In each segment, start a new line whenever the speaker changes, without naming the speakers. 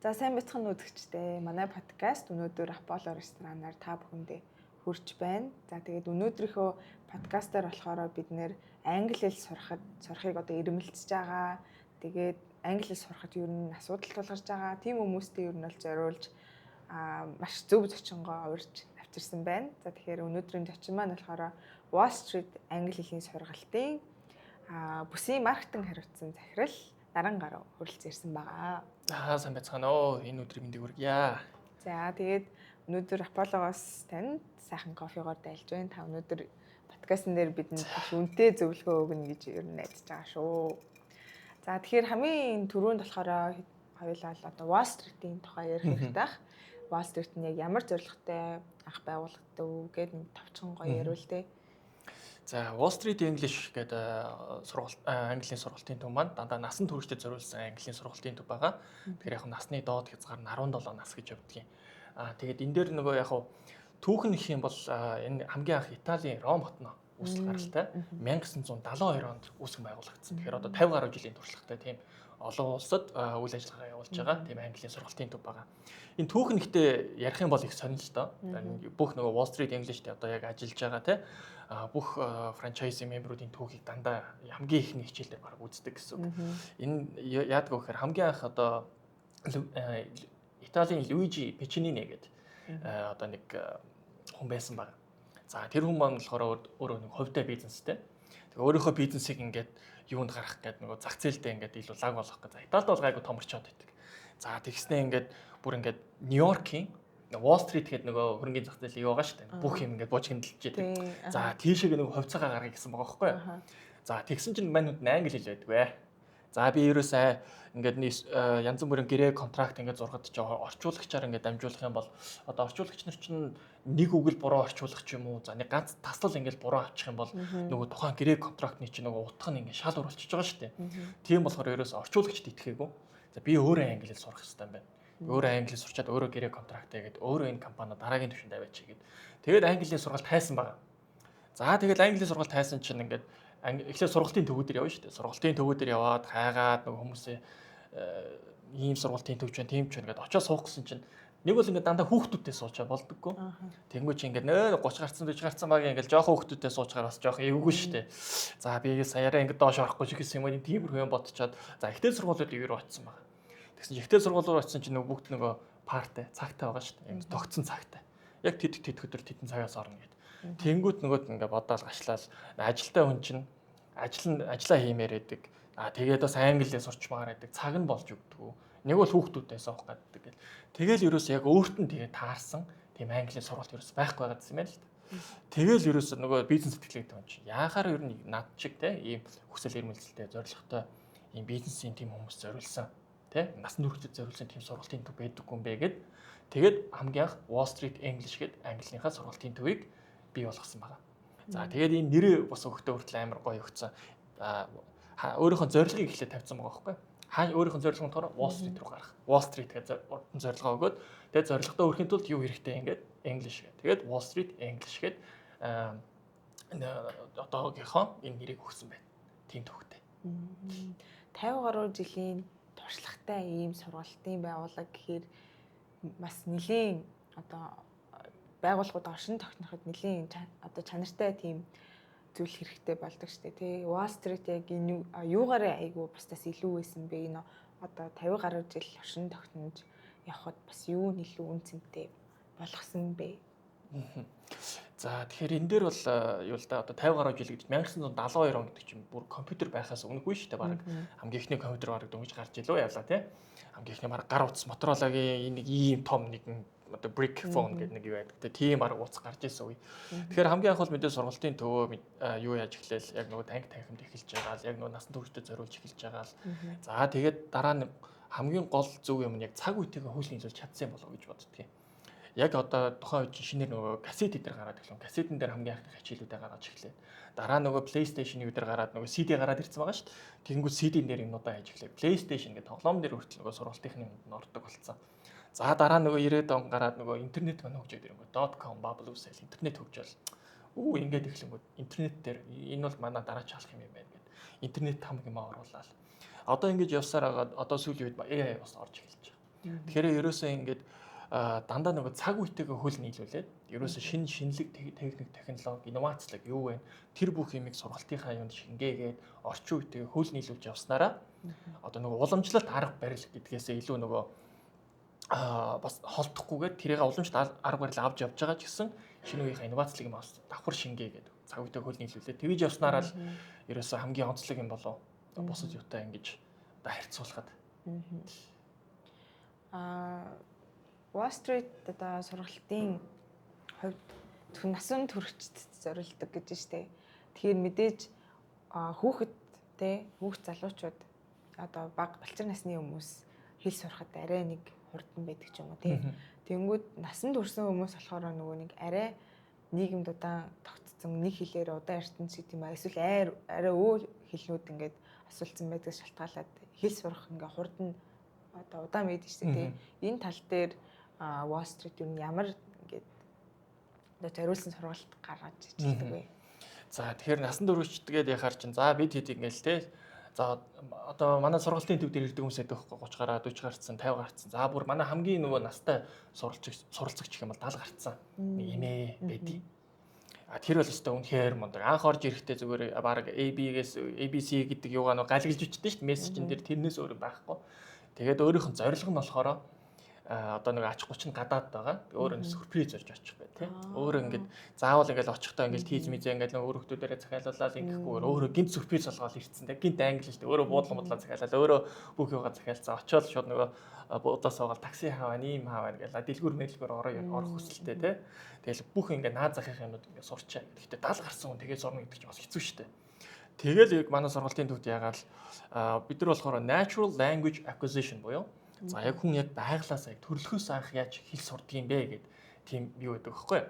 За, сайн байцгаана уу, үзэгчдээ. Манай подкаст өнөөдөр Apollo ресторанаар та бүхэндээ хүрч байна. За, тэгээд өнөөдрийнхөө подкастаар болохоор бид нар англи хэл сурахыг одоо эрмэлзэж байгаа. Тэгээд англи хэл сурахад ер нь асуудал тулгарч байгаа. Тийм хүмүүстэй ер нь бол зориулж маш зөв зочингоо урьж авчирсан байна. За, тэгэхээр өнөөдрийн зочин маань болохоор Wall Street англи хэлний сургалтын бүсийн маркетинг хариуцсан захирал Наран Гарав хүрэлцэн ирсэн байгаа.
За, сайн байцгаана уу. Энэ өдрийн мэндийг хүргье.
За, тэгээд өнөөдөр Apollo-гоос танд сайхан кофегоор дайлж байна. Та өнөөдөр подкастн дээр бидэнд маш үнэтэй зөвлөгөө өгнө гэж ер нь найдаж байгаа шүү. За, тэгэхээр хамгийн түрүүнд болохоор хоёулаа л одоо Wall Street-ийн тухай ярих хэрэгтэй байх. Wall Street нь яг ямар зорилготой анх байгуулагдав гээд нэг товчхон гоё яриул дээ.
За, Wall Street English гэдэг сургалт, английн сургалтын төв маань дандаа насан туршид зориулсан английн сургалтын төв байгаа. Тэгэхээр яг насны доод хязгаар нь 17 нас гэж явдаг юм. Тэгээд энэ дээр нөгөө яг түүхэн гэх юм бол энэ хамгийн анх Италийн Ром хотно үүсэл гаралтай 1972 онд үүсгэн байгуулагдсан. Тэгэхээр одоо 50 гаруй жилийн туршлагатай тийм олон улсад үйл ажиллагаа явуулж байгаа тийм английн сургалтын төв байгаа. Энэ түүхэн гэхдээ ярих юм бол их сонирхолтой. Бүх нөгөө Wall Street English-д одоо яг ажиллаж байгаа тийм бүх franchise member үүдийн түүхийг дандаа хамгийн ихний хичээлээр баг үздэг гэсэн үг. Энэ яадаг вэ гэхээр хамгийн анх одоо Италийн Луижи Пичинини гэдэг одоо нэг хүн байсан баг. За, тэр хүн маань болохоор өөрөө нэг хувьтай бизнестэй. Тэгээ өөрийнхөө бизнесийг ингээд юунд гаргах гээд нөгөө зах зээлдээ ингээд илүү лаг болгох гэж. За, Италид бол гайгүй томорчоод байдаг. За, тэгснээ ингээд бүр ингээд Нью-Йоркийн Wall Street гэдэг нөгөө хөрөнгөний зах зээл юу байгаа шүү дээ. Бүх юм ингээд бужигналж байдаг. За, тийшээ нөгөө хувьцаагаа гаргая гэсэн байгаа байхгүй юу? За, тэгсэн чинь мань хүнд англи хэл байдгүй. За, би ерөөсөө ингээд янз бүрийн гэрээ, contract ингээд зургад чи орчуулагчаар ингээд дамжуулах юм бол одоо орчуулагч нар чинь нэг үг л буруу орчуулах ч юм уу, за, нэг ганц таслал ингээд буруу авчих юм бол нөгөө тухайн гэрээ contract ны чинь нөгөө утга нь ингээд шал уралчиж байгаа шүү дээ. Тийм болохоор ерөөсөө орчуулагчд итгээгүй. За, би өөрөө англи хэл сурах хэрэгтэй юм байна. Өөрөө англи сурчаад өөрөө гэрээ contract хийгээд өөрөө энэ компани дараагийн түвшинд аваач гээд. Тэгээд английн сургалт хайсан байгаа. За, тэгээд английн сургалт хайсан чинь ингээд эхлээд сургалтын төвүүд дээр явна шүү дээ. Сургалтын төвүүд дээр яваад хайгаад нөгөө хүмүүсээ ийм сургалтын төвч байна, тийм ч байна гэдээ очоод суух гэсэн чинь нэг бол ингээд дандаа хүүхдүүдтэй суучаа болдоггүй. Тэнгүү чи ингээд нөө 30 гарцсан, 40 гарцсан баг ингээд жоохон хүүхдүүдтэй суучгаар бас жоохон эвгүй шүү дээ. За, би саяараа ингээд доош орохгүй ч гэсэн юм уу, тиймэрхүү юм бодчоод, за, ихтэй сургуулиуд юу очсон байгаа. Тэгсэн чинь ихтэй сургууль руу очисон чинь нөгөө бүгд нөгөө партай, цагтай байгаа шүү дээ. Юм тогтсон цагтай. Яг тэд тэд өдөр тэдэн цагаас орно гэд. Тэнгүүт нөгөөд ингээ бодоол гашлаал, ажилтай хүн чинь ажил нь ажиллаа хиймээр байдаг. Тэгээд бас англиээ сурчмаар байдаг. Цаг нь болж өгдөг. Нэг бол хүүхдүүдээ суух гэдэг гэл. Тэгэл ерөөс яг өөрт нь тэгээ таарсан тийм английн сургалт ерөөс байхгүй байгаа гэсэн юм байна л да. Тэгэл ерөөс нөгөө бизнес сэтгэлгээтэй хүн чинь яахаар ер нь над шиг те ийм хүсэл эрмэлзэлтэй, зорилготой ийм бизнесийн тийм хүмүүс зориулсан те насан туршид зориулсан тийм сургалтын төв байдаггүй юм бэ гэд, тэгээд хамгийн анх Wall Street English гэд английнхаа сургалтын төвийг бий болгосон байгаа. За, тэгээд энэ нэрээ бас өгөхдөө хүртэл амар гоё өгсөн. Өөрийнхөө зорилгыг эхлээд тавьсан байгаа байхгүй. Хаа өөрийнхөө зорилго нь болохоор Wall Street руу гарах. Wall Street гэж урд нь зорилгоо өгөөд, тэгээд зорилгодоо хүрэхийн тулд юу хэрэгтэй ингээд English гэдэг. Тэгээд Wall Street English гээд одоогийнхоо энэ нэрийг өгсөн байна. Тийм төвхтэй.
50 гаруй жилийн туршлагатай ийм сургалтын байгууллага гэхээр бас нэлийн одоо байгууллагууд оршин тогтноход нэлийн одоо чанартай тийм зүйл хэрэгтэй болдог штэ тий. Wall Street яг энэ юугаараа айгу бусдаас илүү байсан бэ? Энэ одоо 50 гаруй жил оршин тогтнож явхад бас юу нь илүү үн цэнтэй болгосон бэ?
За, тэгэхээр энэ дээр бол юу л да, одоо 50 гаруй жил гэдэг 1972 он гэдэг чинь бүр компьютер байхаас өмнөгүй шүү дээ баг. Хамгийн эхний компьютер баг дөнгөж гарч илүү явлаа тий. Хамгийн эхний баг гар утас, Motorola-гийн энэ нэг ийм том нэгэн одоо brick phone гэдэг нэг юу байдаг. Тэгээ тийм баг утас гарч ирсэн үе. Тэгэхээр хамгийн анх бол мэдээ сургалтын төвөө юу яаж эхлээл яг нөгөө танк танхимд эхэлж байгаа л яг нөгөө насан туршдад зориулж эхэлж байгаа л. За, тэгээд дараа нь хамгийн гол зөв юм нь яг цаг үетэйгээ хуулийн нийлүүлж чадсан болов уу гэж боддгийн. Яг одоо тухайн үед шинээр нөгөө кассет дээр гараад эхлэн. Кассетэн дээр хамгийн анхны хичээлүүдээ гаргаж эхлэв. Дараа нөгөө PlayStation юу дээр гараад нөгөө CD гараад ирсэн байгаа шүү дээ. Тэгэнгүүт CD-н дээр юмнуудаа хийж эхлэв. PlayStation гэдэг тоглоом дээр хүртэл нөгөө сургалтынхны юмд нь ордог болсон. За, дараа нөгөө 90-ад он гараад нөгөө интернет маань хөгжөөд ирэнгүүт .com bubble үүсэл, интернет хөгжөөл. Үү, ингээд эхлэнгүүт интернет дээр энэ бол манай дараа чалах юм байна гэд. Интернет хамаг юм оруулаад. Одоо ингэж явсаар хагаад одоо сүүлийн үед AI бас орж эхэлж байгаа. Тэгэхээр ерөөсөө ингээд дандаа нөгөө цаг үетэйгээ хөл нийлүүлээд ерөөсөө шинэ шинэлэг, техник, технологи, инновацлог юу вэ? Тэр бүх юмыг сургалтынхаа юунд шингээгээд орчин үетэйгээ хөл нийлүүлж явснараа одоо нөгөө уламжлалт арга барил гэдгээсээ илүү нөгөө бас холдохгүйгээр тэрийг уламжлалт арга барил авч явж байгаа ч гэсэн шинэ үеийнхээ инновацлог юм бас давхар шингээгээд цаг үетэй хөл нийлүүлээд тэгж явснараа л ерөөсөө хамгийн онцлог юм болов бусад юутай ингэж одоо харьцуулахад.
Wall Street одоо сургалтын хувьд зөвхөн насан туршид зориулдаг гэж штэ. Тэгэхээр мэдээж хүүхэд те, хүүхд залуучууд, одоо бага балчир насны хүмүүс хэл сурахад арай нэг хурдан байдаг ч юм уу те. Тэнгүүд насан турсан хүмүүс болохоор нөгөө нэг арай нийгэмд удаан тогтцсон, нэг хэлээр удаан ярьсан ч гэдэг юм аа, эсвэл арай өөр хэлнүүд ингээд асуулцсан байдгаас шалтгаалаад хэл сурах ингээ хурдан, одоо удаан байдаг шүү дээ. Энэ тал дээр Wall Street юу ямар ингээд одоо зориулсан сургалт гаргаж ажилладаг вэ?
За, тэгэхээр насан туршид яхаар чинь за бид хэд ингээл те. За, одоо манай сургалтын төв дээр ирдэг хүмүүс байдаг байхгүй, 30 гараа, 40 гарцсан, 50 гарцсан. За, бүр манай хамгийн нөгөө настай суралцагч гэх юм бол 70 гарцсан. Нэг эмээ байдгийг. А тэр бол өстой үнэхээр мундаг. Анх орж ирэхдээ зүгээр баг AB-гээс ABC гэдэг юугаа нөгөө галиглаж өчтөн шүү дээ. Мессежин дээр тэрнээс өөр байхгүй. Тэгээд өөрийнх нь зорилго нь болохоор одоо нэг ач 30 нь гадаад байгаа. Өөрөө нэг сюрприз зорж очих бай тий. Өөрөө ингээд заавал ингээд очихдоо ингээд тийз мизээ ингээд нэг өөр хүмүүсээрээ захиалуулаад ингэхгүй, өөрөө гинт сюрприз болгоод ирцэн тий. Гинт англи л өөрөө буудлан бодлоо захиалаад, өөрөө бүх юугаа захиалцсан. Очоод шууд нөгөө буудлаа суугаад такси хаваа, ийм хаваа гэл дэлгүүр мэлгүүр орох хүсэлтэй тий. Тэгэл бүх ингээд наад захын юмнууд ингээд сурчаа. Гэхдээ 70 гарсан хүн тэгээд сурна гэдэг чинь бас хэцүү шүү дээ. Тэгэл яг манай сургалтын төвд яагаад бид нар болохоор natural language acquisition буюу за яг хүн яг байглаасаа, яг төрөлхөөс анх яаж хэл сурдаг юм бэ гэд тийм юу гэдэг вэхгүй.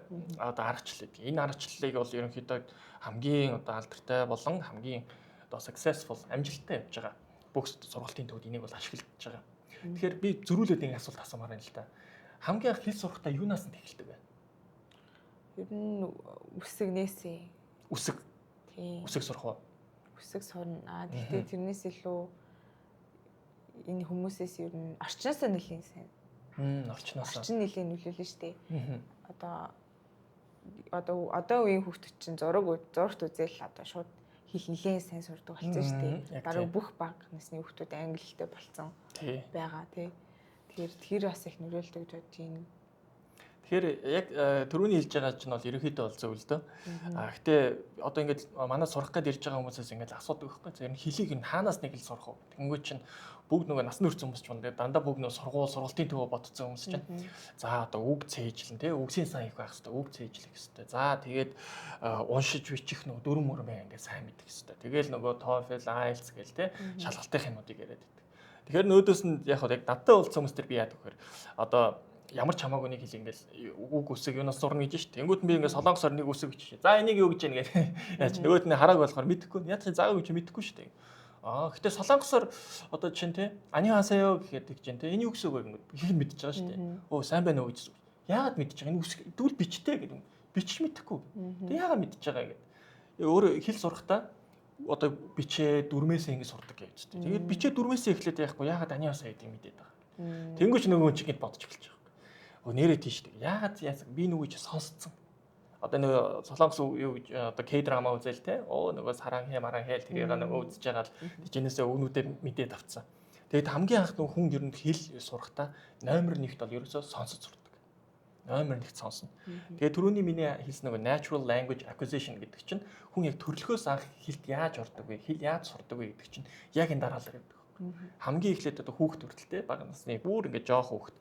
Одоо аргачлал гэдэг. Энэ аргачлалыг бол ерөнхийдөө хамгийн одоо алдартай болон хамгийн одоо successful, амжилттай явж байгаа бүх сургалтын төвд энийг бол ашиглаж байгаа. Тэгэхээр би зөрүүлээд нэг асуулт асуумаар байна л да. Хамгийн анх хэл сурахдаа юунаас нь эхэлдэг вэ?
Ер нь үсгнээсээ.
Үсэг.
Тийм.
Үсэг сурах уу?
Үсэг сурна. Аа, гэхдээ тэрнээс илүү энэ хүмүүсээс ер нь орчноосоо нэлийн сайн.
Орчноосоо.
Орчин нэлийн нөлөөлнө шүү дээ. Одоо үеийн хүүхдүүд чинь зурагт үзэл одоо шууд хэл нэлээд сайн сурдаг болсон шүү дээ. Бараг бүх бага насны хүүхдүүд англи хэлтэй болсон байгаа тий. Тэгэхээр тэр бас их нөлөөлдөг гэж бодож байна.
Тэгэхээр яг түрүүний хэлж байгаа чинь бол ерөнхийдөө бол зөв л дөө. А гэтээ одоо ингээд манай сурах гээд ирж байгаа хүмүүсээс ингээд асуудаг байхгүй. За, ер нь хэлийг нь хаанаас нэг л сурах вэ? Тэнгүүд чинь бүгд нөгөө насны хүрсэн хүмүүс ч юм уу, дандаа бүгд нөгөө сургууль, сургалтын төвөө бодсон хүмүүс чинь за одоо үг цээжлэн тий, үгсийн сан их байх хэвээр, үг цээжлэх хэвээр. За, тэгээд уншиж бичих нөгөө дүрм мөрмөө ингээд сайн мэдэх хэвээр. Тэгээл нөгөө TOEFL, IELTS гээл тий шалгалтын юмнуудыг яриад байдаг. Тэгэхээр нөөдөөс нь яг яг надтай уулзсан хүмүүс төр би яадаг вэхээр одоо ямар ч хамаагүй нэг хэл ингээл үг үсэг юунаас сурна гэж шít. Тэнгүүт би ингээд солонгосоор нэг үсэг бичиж. За, энийг юу гэж яана гэдэг. Яаж нөгөөд нь харааг болохоор мэдэхгүй. Яа чи заагаа гэж мэдэхгүй шүү дээ. Аа, гэтээ солонгосоор одоо чинь те 안녕하세요 гэхэд тэг чинь те энэ юу гэсэн үг вэ гэнгүүт их мэдчихэж байгаа шүү дээ. Өө, сайн байна уу гэж. Яагаад мэдчихэж байгаа? Энэ үсэг тэгвэл бичтэй гэдэг. Бичиж мэдэхгүй. Тэг яагаад мэдчихэж байгаа гэдэг. Өөрөө хэл сурахдаа одоо бичээ дүрмээсээ ингэ сурдаг гэж дээ. Тэгээд бичээ дүрмээсээ эхлээд яахгүй, яагаад 안녕하세요 гэдгийг мэдээд байгаа. Тэнгүүч нөгөө хүн чинь бодож эхэлж байгаа. Өө, нэрээ тийш дээ. Яагаад яасан би нөгөө чи сонсцсон. Одоо нөгөө солонгос юу гэж одоо K-драма үзэл те. Оо, нөгөө 사랑해 маранхэ тэрийг нөгөө үзэж байгаа л тийчнээсээ өгнүүдээ мэдээд авцсан. Тэгээд хамгийн анх нөгөө хүн ер нь хэл сурахдаа номер 1-т бол ерөөсөө сонсож сурдаг. Номер 1-т сонсно. Тэгээд түрүүний миний хэлсэн нөгөө natural language acquisition гэдэг чинь хүн яг төрөлхөөс анх хэлд яаж ордог вэ? Хэл яаж сурдаг вэ гэдэг чинь яг энэ дараалал явдаг. Хамгийн эхлээд одоо хүүхд хүртэл те, бага насны бүр ингээд жоох хүүхд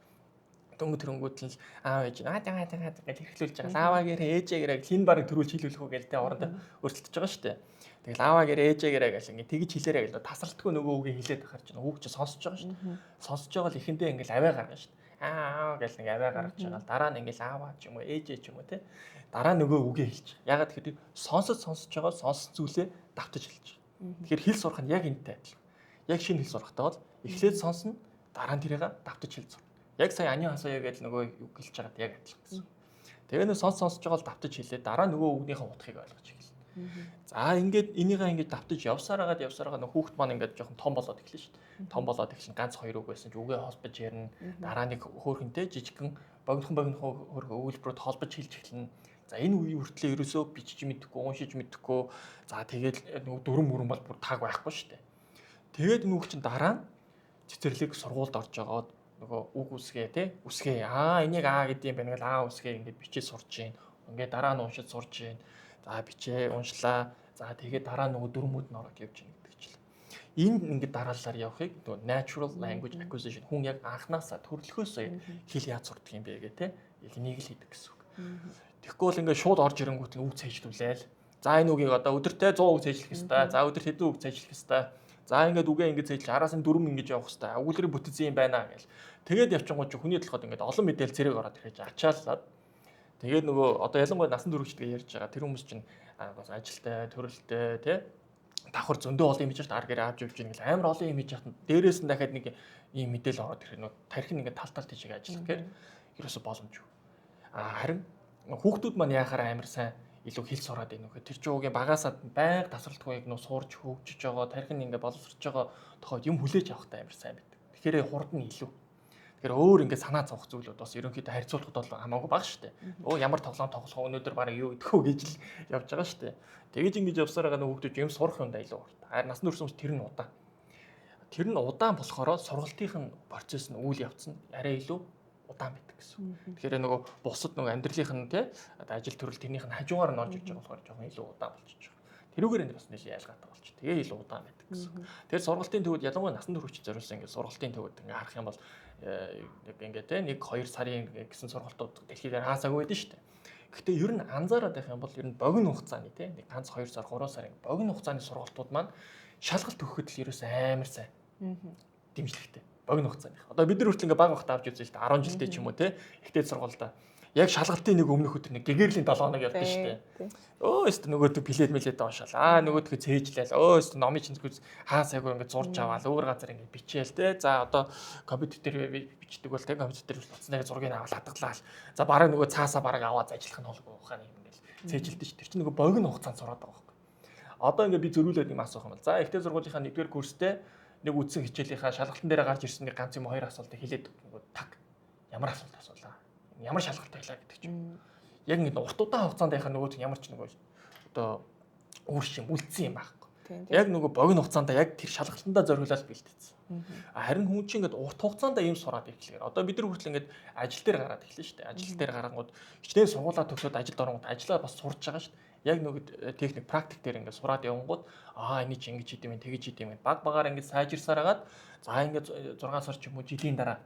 дөнгө төрөнгүүд л аав ээж аа даа даа гэж хэрэглүүлж байгаа. Ааваа гэрээ, ээжээ гэрээ гэл энэ баг төрүүлж хэлүүлэх үү гэл те орондоо өртөлдөж байгаа шүү дээ. Тэгэл ааваа гэрээ, ээжээ гэрээ гэл ингэ тэгж хэлээрэй гэл тасралтгүй нөгөө үгийг хэлээд байхаар чинь хүүхд чинь сонсож байгаа шүү дээ. Сонсож байгаа л эхэндээ ингээл авиа гаргана шүү дээ. Аа аа гэл нэг авиа гаргаж байгаа. Дараа нь ингээл ааваа ч юм уу, ээжээ ч юм уу те. Дараа нөгөө үгээ хэлж. Ягаад тэгэхээр сонсож сонсож байгаа сонссон зүйлээ давтаж хэлж байгаа. Тэгэхээр хэл сурах нь яг энэтэй адилхан. Яг шинэ хэл сурахтаа бол эхлээд сонсно, дараа нь тэрийг давтаж хэл сурна. Яг сая 안녕하세요 гэж нөгөө үг хэлж байгаад яг адилхан гэсэн. Тэгээ нөө сонсож байгаа бол давтаж хэлээ. Дараа нөгөө үгнийхээ утгыг ойлгож эхэлнэ. За ингээд энийгээ ингээд давтаж явсаар хагаад явсаар хагаад хүүхд маань ингээд жоохон том болоод эхэлнэ шүү дээ. Том болоод эхэлнэ, ганц хоёр үг байсан ч үгээ холбож ярина. Дараа нэг хөөхөнтэй жижигхэн богинохон богинохон хөөрхөн өгүүлбэрүүд холбож хэлж эхэлнэ. За энэ үеийн хүртлээр ерөөсөө бичиж мэдэхгүй, уншиж мэдэхгүй. За тэгээд нөгөө дүрм мөрөн бол бүр тааг байхгүй шүү дээ. Тэгээд нүүх чинь дараа нь цэцэрлэг сургуульд орж байгаад нөгөө үг үсгээ те үсгээ аа энийг аа гэдэг юм байна гэл аа үсгээ ингээд бичиж сурч гин. Ингээд дараа нь уншиж сурч гин. За бичээ уншлаа. За тэгээд дараа нөгөө дүрмүүд нь ороод явж гин гэдэг чил. Энэ ингээд дараалалаар явахыг нөгөө natural language acquisition, хүн яг анханасаа төрөлхөөсөө хэл яаж сурдаг юм бэ гэх те яг энийг л хийдэг гэсэн үг. Тэгэхгүй бол ингээд шууд орж ирэнгүүт нь үг цээжлүүлээл. За энэ үгийг одоо өдөртөө 100 үг цээжлэх хэвээр. За өдөрт хэдэн үг цээжлэх хэвээр. За ингээд үгээ ингээд цээжлэх, араас нь дүрм ингэж явах хэвээр. Өгүүлбэрийн бүтэц юм байна гэл. Тэгээд явчингууд чи хүний толгойд ингээд олон мэдээлэл зэрэг ороод ирэхэж ачааллаад тэгээд нөгөө одоо ялангуяа насан туршид ярьж байгаа тэр хүмүүс чинь бас ажилтай, төрөлтэй тий давхар зөндөө олон юм хийж шат ар гэрээ авч явж гин гэл амар олон юм хийж хатан дээрээс нь дахиад нэг ийм мэдээлэл ороод ирэх нөө тархин ингээд тал тал тийшээ ажиллах гэхээр ерөөсө боломжгүй. А харин хүүхдүүд маань яхаар амар сайн илүү хэл сураад байна вэ? Тэр чинь угийн багасаа байнга тасралтгүй яг нөө сурж хөгжиж байгаа, тархин ингээд боловсрож байгаа тохиолдолд юм хүлээж авахтай амар сайн байдаг. Тэгэхээр хурд нь илүү. Тэгэхээр өөр ингээд санаа зовох зүйлүүд бас ерөнхийдөө харьцуулахад бол хамаагүй бага шүү дээ. Өө ямар тоглоом тоглох вэ? Өнөөдөр бараг юу идэх үү гэж л явж байгаа шүү дээ. Тэгэж ингэж явсаар байгаа хүүхдүүд юм сурах юм да илүү урт. Харин насны хүрсэн хүмүүс тэр нь удаан. Тэр нь удаан болохоор сургалтын нь процесс нь үйл явц нь арай илүү удаан байдаг гэсэн. Тэгэхээр нөгөө бусад нөгөө амьдралынх нь тий ажил төрөл тэрнийх нь хажуугаар нь орж иж байгаа болохоор жоохон илүү удаан болчихж байгаа. Тэрүүгээр энэ бас нэлээд ялгаатай болчих. Тэгээ илүү удаан байдаг гэсэн. Тэгэхээр сургалтын төвөд ялангуяа насан туршид зориулсан ингээд сургалтын төвөд ингээд харах юм бол яг ингээд те 1 2 сарын гэсэн сургалтууд дэлхийд хаасаагүй байдаг шүү дээ. Гэхдээ ер нь анзаараад байх юм бол ер нь богино хугацааны те нэг ганц 2 сар 3 сарын богино хугацааны сургалтууд маань шалгалт өгөхөд л ерөөс амар сайн дэмжлэгтэй. Богино хугацааных. Одоо бид нар хүртэл ингээ бага багтаа авч үзсэн л дээ 10 жилдээ ч юм уу те ихтэй сургуультай яг шалгалтын нэг өмнөх өдөр нэг гэгэрлийн 7 хоног явдсан шүү дээ. Өө өст нөгөөдөө плед мэлээд уншаал. Аа нөгөөдхөө цээжлээл. Өө өст номын чинзгүүс хаа сайгүй ингээд зурж аваал. Өөр газар ингээд бичээл те. За одоо компьютер дээр бичдэг бол те компьютер дээр утсан дээр зургийг аваад хадгалаал. За бараг нөгөө цаасаа бараг аваад ажиллах нь болгүй ухааны юм ингээл цээжилдэж ш. Тэр чинь нөгөө богино хугацаанд сураад байгаа байхгүй. Одоо ингээд би зөрүүлээд юм асуух юм бол за ихтэй сургуулийнхаа 1-р курстэй нэг үдсэн хичээлийнхаа шалгалтын дээр гарч ирсэн нэг ганц юм хоёр асуултыг хэлээд нөгөө таг ямар асуулт асуулаа, ямар шалгалт байлаа гэдэг чинь. Яг ингэ урт удаан хугацаанд яхаа нөгөө чинь ямар ч нөгөө одоо үр шим үлдсэн юм байхгүй. Яг нөгөө богино хугацаанд яг тэр шалгалтандаа зориулаад бэлтгэсэн. Харин хүн чинь ингээд урт хугацаанд ийм сураад эхлэхээр одоо бид нар хүртэл ингээд ажил дээр гараад эхлэн шүү дээ. Ажил дээр гарангууд хичнээн сургуулаа төгсөөд ажилд оронгууд ажлаа бас сурж байгаа шүү дээ. Яг нөгөө техник практик дээр ингээд сураад явангууд аа энийг чи ингэж хийдэм юм, тэгэж хийдэм юм. Баг багаар ингээд сайжирсаар хагаад за ингээд 6 сар ч юм уу жилийн дараа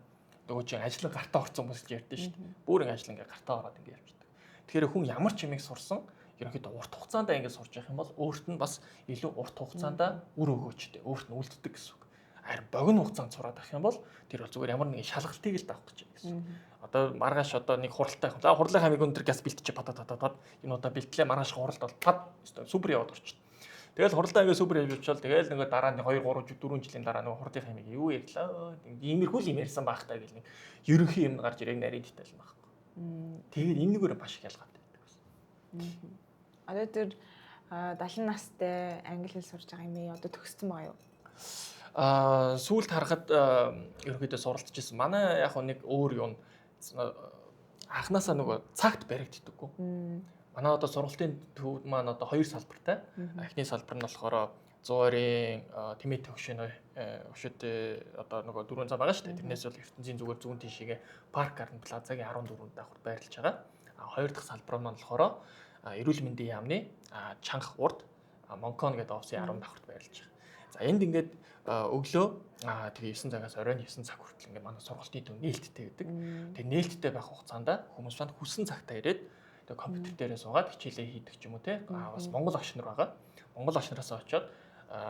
нөгөө чинь ажлын гартаа орсон хүмүүс л ярьдэн шүү дээ. Бүр ингэ ажил ингээ гартаа ороод ингээ явчихдаг. Тэгэхээр хүн ямар ч юмыг сурсан ерөнхийдөө урт хугацаанд ингэ сурч явах юм бол өөрт нь бас илүү урт хугацаанд үр өгөөчтэй өөрт нь үлддэг гэсэн үг. Харин богино хугацаанд сураад авах юм бол тэр бол зүгээр ямар нэгэн шалгалтыг л давах гэж байна гэсэн үг. Одоо маргааш одоо нэг хуралтай. За хурлын хамиг өндөр газ бэлтжиж пата тата тат энэ удаа бэлтлээ, маргааш хуралд бол пад супер яваад орчихно. Тэгэл хуралдаа ингээ супер явуулчвал тэгэл нөгөө дараа нь 2 3 4 жилийн дараа нөгөө хурлын хамиг юу ярьлаа. Иймэрхүү л юм ярьсан байх таа гэл нэг ерөнхий юм гарч ирэх нарийн деталь юм байхгүй. Тэгээд энэ нэгээр маш их ялгаатай байдаг бас.
Одоо тэр 70 настай англи хэл сурж байгаа юм ээ одоо төгссөн байгаа юу?
Аа сүүлд харахад ерөнхийдөө суралцж ирсэн. Манай яг нэг өөр юм анханасаа нөгөө цагт баригддаггүй. Манай одоо сургалтын төвд маань одоо хоёр салбартай. Эхний салбар нь болохоор 120-ын тэмээ төгшөнөө өшөөтэй одоо нөгөө дөрвөн зам байгаа шүү дээ. Тэрнээс бол ертөнцийн зүгээр зүүн тишээгээ Парк Гарден Плазагийн 14 давхар байрлаж байгаа. А хоёр дахь салбар маань болохоор эрүүл мэндийн яамны чанх урд Монкон гэдэг офисын 10 давхарт байрлаж байгаа. За энд ингээд өглөө тэгээ 9 цагаас оройн 9 цаг хүртэл ингээд манай сургалтын төв нээлттэй гэдэг. Тэгээ нээлттэй байх хугацаанд хүмүүс маань хүссэн цагтаа ирээд тэгээ компьютер дээрээ суугаад хичээлээ хийдэг ч юм уу те. Бас Монгол агш нар байгаа. Монгол агш нараас очиод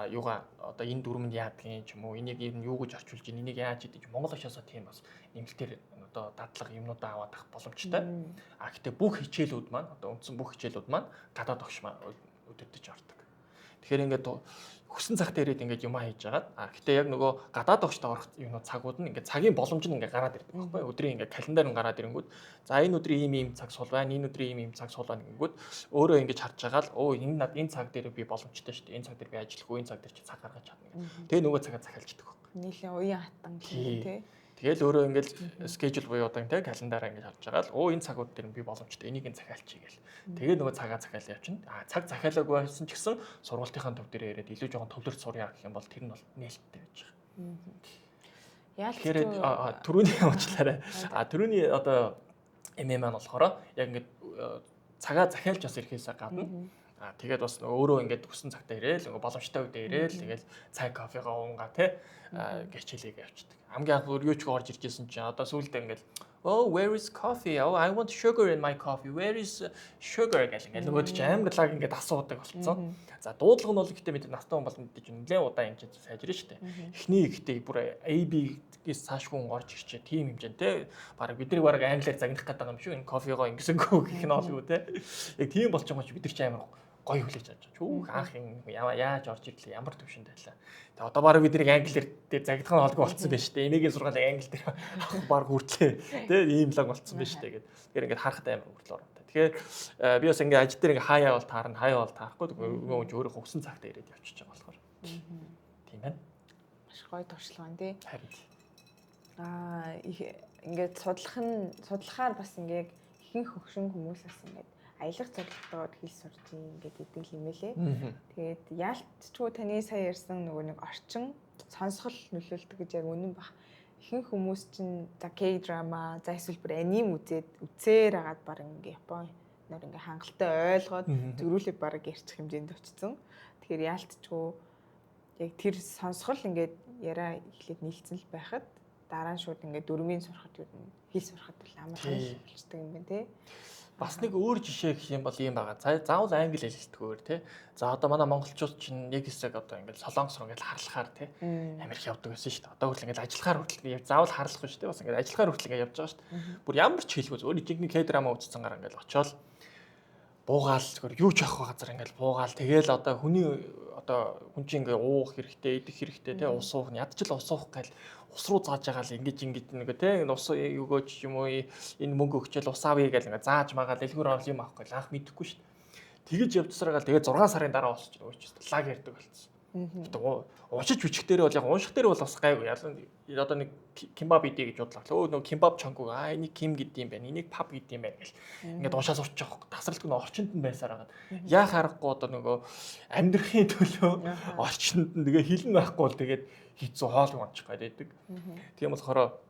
юугаа одоо энэ дүрмэнд яадгийн ч юм уу, энийг ер нь юу гэж орчуулж, энийг яаж хийдэг Монгол агшаасаа тийм бас нэмэлтээр одоо дадлага юмнуудаа аваад авах боломжтой. А гэтээ бүх хичээлүүд маань одоо үндсэн бүх хичээлүүд маань гадаад огш маань өдөртөж ордог. Тэгэхээр ингээд хүссэн цагт ирээд ингээд юм хийж агаад, а гэтээ яг нөгөө гадаад огчтой орох юм цагууд нь ингээд цагийн боломж нь ингээд гараад ирдэг байхгүй юу? Өдрийн ингээд календар нь гараад ирэнгүүт, за, энэ өдрийн ийм ийм цаг сул байна, энэ өдрийн ийм ийм цаг сул байна гэнгүүт өөрөө ингээд харж байгаа л, өө, энэ над энэ цаг дээр би боломжтой шүү дээ. Энэ цаг дээр би ажиллахгүй, энэ цаг дээр чи цаг гаргаж чадна гэх. Тэгээ нөгөө цагаа захиалждаг байхгүй.
Нийлэн уян хатан гэх тий.
Тэгэл өөрөө ингээл schedule буюу одоо тий календараа ингэж харж байгаа л, өө, энэ цагууд дээр би боломжтой, энийг нь захиалчихъя гэл. Тэгээ нөгөө цагаа захиал явчихна. А цаг захиалаагүй байсан ч гэсэн сургалтынхаа төв дээр ирээд илүү жоохон төвлөрч сурья гэх юм бол тэр нь бол нээлттэй байж байгаа. Тэгэхээр түрүүний уучлаарай. А түрүүний одоо MM маань болохоор яг ингээд цагаа захиалж бас ирэхээсээ гадна, тэгээд бас өөрөө ингээд хүссэн цагтаа ирээл, нөгөө боломжтой үедээ ирээл, тэгэл цай кофегоо уунгаа те хичээлийг явчихдаг. Хамгийн анх юу ч орж иржсэн чинь одоо сүүлдээ ингээд "Oh, where is coffee? Oh, I want sugar in my coffee. Where is sugar?" гэл ингээд нөгөө чи амар лаг ингээд асуудаг болцсон. За, дуудлага нь бол гэхдээ мэдээ настай хүн бол мэдээж нэлээд удаан юм чи сайжрна шүү дээ. Эхний ихтэй бүр AB-гээс цаашгүй орж ирчээ тийм хэмжээнд те. Бараг бидний бараг англиар загнах гэдэг юм шүү. Энэ кофегоо ингэсэнгүү гэх нь олгүй те. Яг тийм болчихгоо чи бид нар чи амар гоё хүлээж авч байгаа. Чүүх, анх юм яаж орж ирлээ, ямар төвшөнд байлаа. Тэгээ одоо бараг бид нэг англиар дээр загдах нь холгүй болцсон байж тээ. Эмээгийн сургаалыг англи дээр авах баг хүртлээ. Тэ ийм лаг болцсон байж тээ гэд. Тэгэхээр ингээд харахад амар хүртэл оромтой. Тэгэхээр би бас ингээд ажил дээр ингээд хаяа бол таарна, хаяа бол таарахгүй. Нөгөө хүн өөрөө хүссэн цагтаа ирээд явчихж байгаа болохоор. Тийм байна.
Маш гоё туршлага байна тий.
Харин.
Аа, ингээд судлах нь судлахаар бас ингээд ихэнх хөгшин хүмүүс бас ингээд аялах зорилготойгоор хэл сурж ийн гэдэг юм лээ. Тэгээд яалтчгүй таны сая ярьсан нөгөө нэг орчин, сонсгол нөлөөлдөг гэж яг үнэн баг. Ихэнх хүмүүс чинь за K-drama, за эсвэл бүр аним үзээд үзсээр агаад баг ингээ Япон нар ингээ хангалттай ойлгоод зөрүүлээ баг ярьчих хэмжээнд очсон. Тэгэхээр яалтчгүй яг тэр сонсгол ингээд яриа эхлээд нийлцэн л байхад дараа нь шууд ингээд дүрмийн сурахад, юу нь хэл сурахад бол амархан болчдөг юм байна те.
Бас нэг өөр жишээ гэх юм бол ийм байгаа. За, заавал англи хэл хэлдэггээр те. За, одоо манай монголчууд чинь нэг хэсэг одоо ингээд Солонгос руу ингээд харлахаар те Америк явдаг байсан шүү дээ. Одоо хүртэл ингээд ажиллахаар хүртэл заавал харлах биш те. Бас ингээд ажиллахаар хүртэл ингээд явж байгаа шүү дээ. Бүр ямар ч хэлгүй өөр жинхэнэ K-drama үзсэн гараа ингээд очиод буугаал, зүгээр юу ч авах газар ингээд буугаал, тэгэл одоо хүний одоо хүн чинь ингээ уух хэрэгтэй, идэх хэрэгтэй те, ус уух, ядч л ус уух гээл ус руу зааж байгаа л ингэж ингэж нэг те ус өгөөч юм уу, энэ мөнгө өгчөөл ус авъя гэл ингээ зааж магаал дэлгүүр орол юм авахгүй л анх мэдэхгүй шүү дээ. Тэгэж явжсараа тэгээ 6 сарын дараа олсч нөгөө ч лаг ярьдаг болцсон. Гэтэ уншиж бичих дээр бол яг унших дээр бол бас гайгүй. Ялан одоо нэг кимбаб идэ гэж бодлоо. Өө, нөгөө кимбаб чонгу, аа, энийг ким гэдэг юм байна. Энийг пап гэдэг юм байна гэл. Ингээд уншаа сурчих жоох. Тасралтгүй нь орчинд нь байсаар хагаад. Яа харахгүй одоо нөгөө амьдрахын төлөө орчинд нь тэгээ хилэн байхгүй бол тэгээд хийцүү хоол унчих гээд байдаг. Тийм болохоор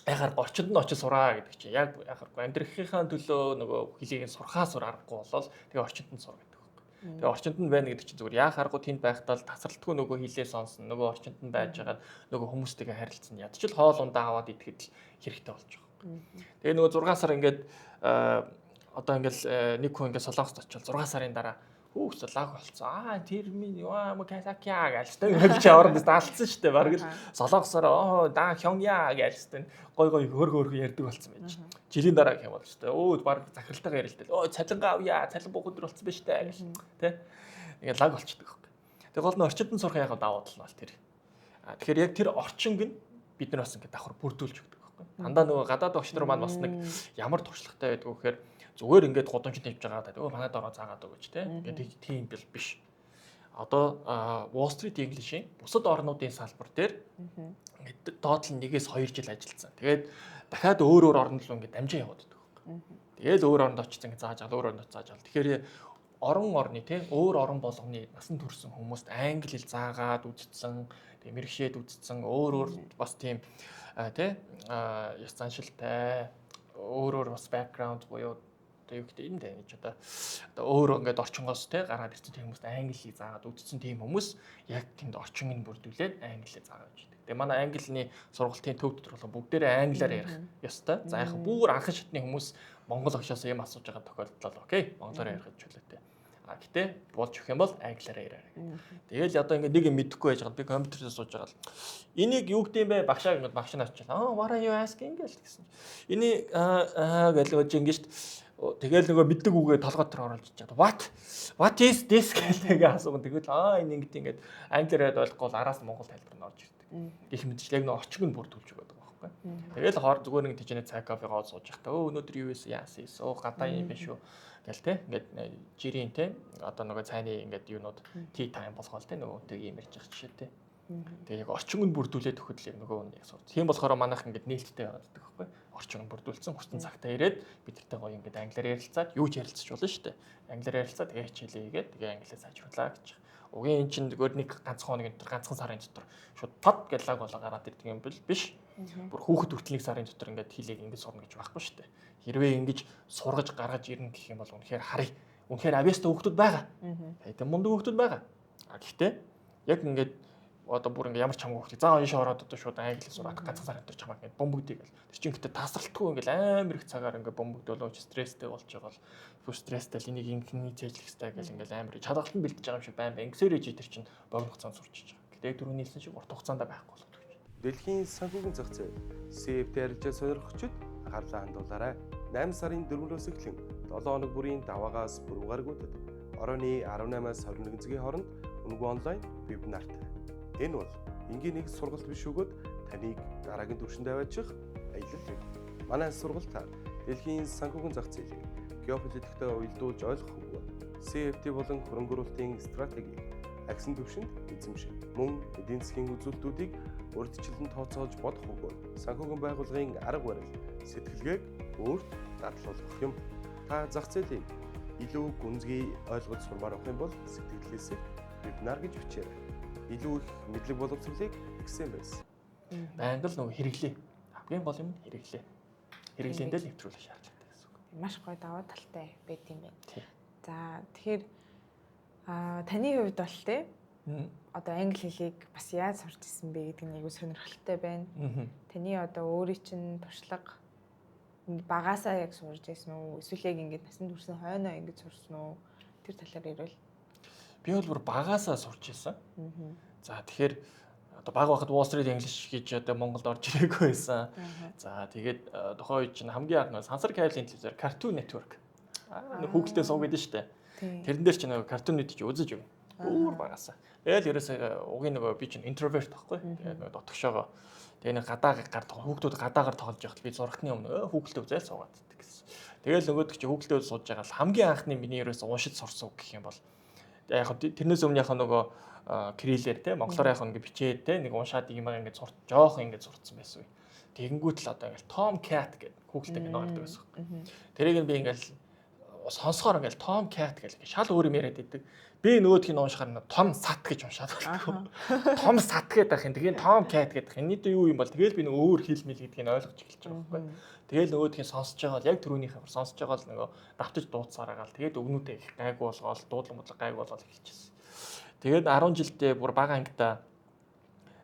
яхаар орчинд нь очиж сураа гэдэг чинь яг яхааргүй амьдрахынхаа төлөө нөгөө хөлийг нь сурхаас сур аргагүй болол тэгээ орчинд нь сур гэдэг. Тэгээ орчинд нь байна гэдэг чинь зүгээр яа харахгүй тэнд байхдаа л тасралтгүй нөгөө хилээ сонсон, нөгөө орчинд нь байж байгаад нөгөө хүмүүстэйгээ харилцсан. Ядч л хоол ундаа аваад идэхэд л хэрэгтэй болж байгаа. Тэгээ нөгөө 6 сар ингээд одоо ингээл нэг хүн ингээд Солонгост очивол 6 сарын дараа хүүхс лаг болцсон. Аа, тэр минь яа ма касакя гэж тэ ингээд чи орон даалцсан шүү дээ. Бараг л солонгосоор оо да хёнгя гэж тэ гой гой хөр хөр ярьдаг болсон байж. Жилийн дараа гэх юм бол шүү дээ. Өө, бараг захиралтайгаа ярилтал. Өө, цалингаа авъя. Цалин буух өдөр болцсон байж таа гэж тэ. Ингээд лаг болчдөг байхгүй. Тэгээ гол нь орчинд нь сурах яг давуу тал нь бол тэр. А тэгэхээр яг тэр орчинг нь бид нар бас ингээд давхар бүрдүүлж өгдөг байхгүй. Дандаа нөгөө гадаад багш нар маань бас нэг ямар туршлагатай байдаг вэ гэхээр зүгээр ингээд гудамжинд явж байгаа өө манад ороо заагаад өгөөч те. Ингээд тийм биш. Одоо Wall Street English-ийн бусад орнуудын салбар дээр ингээд доод л 1-ээс 2 жил ажилласан. Тэгээд дахиад өөр өөр орн руу ингээд дамжин яваад байдаг байхгүй. Тэгээл өөр оронд очиж ингээд зааж ал, өөр оронд зааж ал. Тэгэхээр орон орны те өөр орон болгоны насан турсан хүмүүст англи хэл заагаад үзсэн, тэгээ мэрэгшээд үзсэн, өөр өөр бас тийм те ёс заншилтай, өөр өөр бас background буюу одоо юу гэдэг энэ гэж одоо өөр ингээд орчингоос те гараад ирсэн тийм хүмүүст англи хэл заагаад үзсэн тийм хүмүүс яг тэнд орчинг нь бүрдүүлээд англи хэл заагаад үздэг. Тэгээ манай англиний сургалтын төв дотор болохоор бүгдээрээ англиар ярих ёстой. За, яг бүр анхан шатны хүмүүс монгол огшоос юм асууж байгаа тохиолдолд okay, монголоор ярих чөлөөтэй. А гэтээ болж өгөх юм бол англиараа яриарай. Тэгэл одоо ингээд нэг юм мэдэхгүй байж байгаа би компьютерээр сууж байгаа л энийг юу гэдэм бэ багшаа ингээд багш нь очил. Аа, what are you asking гэл гэсэн. Энийг аа гэл өж ингээд шүү дээ. Тэгэл нөгөө мэддэг үгээ толгой дээр оруулж чад. What is this гэх тэгээ асууган. Тэгвэл энэ ингэдэг ингээд англиар яриад ойлгохгүй бол араас монгол тайлбар нь орж ирдэг. Гэх мэтчлэг нөгөө орчиг нь бүрдүүлж өгöd байгаа байхгүй. Тэгэл хоор зүгээр нэг тийчнэ цай кофегоо сууж явахдаа өнөөдөр юу байсан, яасан юм, гадаа юм биш үү гэл те, ингээд жирийн те, одоо нөгөө цайны ингээд юунууд tea time болгоол те, нөгөө тэг юм ярьж байгаа жишээтэй. Тэгээ яг орчин нь бүрдүүлээд өгөхөд л яг нөгөө нь яг сур. Тийм болохоор манайх ингээд нээлттэй байгаад байдаг байхгүй. Орчин нь бүрдүүлсэн, хүссэн цагтаа ирээд бид нартай гоё ингээд англиар ярилцаад, юу ч ярилцаж болно шүү дээ. Англиар ярилцаад, тэгээ хичээлээ хийгээд, тэгээ англиар сайжруулаа гэж. Угийн эн чинь зүгээр нэг ганцхан хоногийн дотор, ганцхан сарын дотор шууд пад гэж лаг болоо гараад ирдэг юм биш. Бүр хүүхэд хүртэл нэг сарын дотор ингээд хэлийг ингээд сурна гэж байхгүй шүү дээ. Хэрвээ ингэж сургаж гаргаж ирнэ гэх юм бол үнэхээр харъя. Үнэхээр авьяастай хүүхдүүд байгаа. Тэгээ мундаг хүүхдүүд байгаа. А гэхдээ яг ингээд одоо бүр ингээ ямар ч хамаагүй хүүхдээ заа ийшээ ороод одоо шууд англи сураад ганцхан сарын дотор чамайг ингээ бөмбөгдөг гэл. Тэр чинь гэхдээ тасралтгүй ингээл амар их цагаар ингээ бөмбөгдөөл ууч стресстэй болж байгаа бол бүр стресстэй л энийг ингэний цээжлэх хэрэгтэй гэл ингээл амар чадгалтан бэлдэж байгаа юм шиг байна. Ингэсээр ээж тэр чинь богино хугацаанд сурчиж байгаа. Гэтэ яг түрүүний хэлсэн шиг урт хугацаанд байхгүй болоод өгч.
Дэлхийн санхүүгийн зах зээл CFD арилжаа сонирхогчид анхаарлаа хандуулаарай. 8 сарын 4-өөс эхлэн 7 хоног бүрийн даваагаас пүрэв гарагуудад оройн 18-аас 21 цагийн хооронд үнэгүй онлайн вебинартай. Энэ бол энгийн нэг сургалт биш өгөөд таныг дараагийн түвшинд аваачих аялал юм. Манай сургалтаар дэлхийн санхүүгийн зах зээлийг геополитиктэй уялдуулж ойлгох өгөө CFD болон хөрөнгө оруулалтын стратегийг агсан түвшинд эзэмших, мөн эдийн засгийн үзүүлэлтүүдийг урьдчилан тооцоолж бодох өгөө санхүүгийн байгууллагын арга барил, сэтгэлгээг өөрт дадлуулах юм. Та зах зээлийг илүү гүнзгий ойлгож сурмаар авах юм бол сэтгэлдээс вебинар гэж бичээрэй. Илүү их мэдлэг боловсролыг ихсэн байсан.
Байнга л нөгөө хэрэглээ. Хамгийн гол юм нь хэрэглээ. Хэрэглээндээ л нэвтрүүлэх шаардлагатай гэсэн үг.
Маш гоё даваа талтай байт юм байна. За, тэгэхээр таны хувьд бол те, одоо англи хэлийг бас яаж сурч ирсэн бэ гэдэг нь айгүй сонирхолтой байна. Таны одоо өөрийн чинь туршлага, багасаа яг сурж байсан уу? Эсвэл яг ингээд насанд хүрсэн хойноо ингэж сурсан уу? Тэр талаар ярил.
Би бол бүр багасаа сурч ирсэн. За, тэгэхээр одоо бага байхад Wall Street English гэж одоо Монголд орж ирээгүй байсан. За, тэгээд тухайн үед чинь хамгийн анх сансар кабелийн телевизээр Cartoon Network. Нэг хүүхэлдэй сууг гэдэг нь шүү дээ. Тэрэн дээр чинь нөгөө cartoon-ууд чи үзэж өгнө. Бүр багасаа. Тэгэл ерөөсөө угийн нөгөө би чинь introvert байхгүй. Тэгээд нөгөө дотгошоогоо тэгээ нэг гадаа гар хүүхдүүд гадаагаар тоглож байхад би зурагтны өмнө хүүхэлдэй үзэл суугаад байдаг гэсэн. Тэгэл нөгөөдөг чи хүүхэлдэй сууж байгаа л хамгийн анхны миний ерөөсөө уншиж сурсан үг гэх юм бол яг тэрнээс өмнө яг нөгөө кириллээр те, монголоор яг ингэ бичээд те, нэг уншаад юм ингээд сурт жоохон ингээд сурцсан байсан үе. Тэгэнгүүт л одоо ингээд Tom Cat гэдэг хүүхэлдэй кино гардаг байсан. Тэрийг би ингээд сонсохоор ингээд Tom Cat гэл шал өөр юм яриад идэг. Би нөгөөх нь уншихаар Том Сат гэж уншаад болтгоо. Том Сат гэдэг ах юм. Тэгээ Tom Cat гэдэг. Энэний юу юм бол тэгэл би нэг өөр хэл мэл гэдгийг ойлгож эхэлж байгаа байхгүй. Тэгэл нөгөөх нь сонсож байгаа бол яг түрүүнийхээ сонсож байгаа л нөгөө давтаж дууцаар байгаа л тэгээд өгнүүдээ их гайгүй болгоол, дуудлага модлого гайгүй болгоол эхэлчихсэн. Тэгээд 10 жилдээ бүр бага ангидаа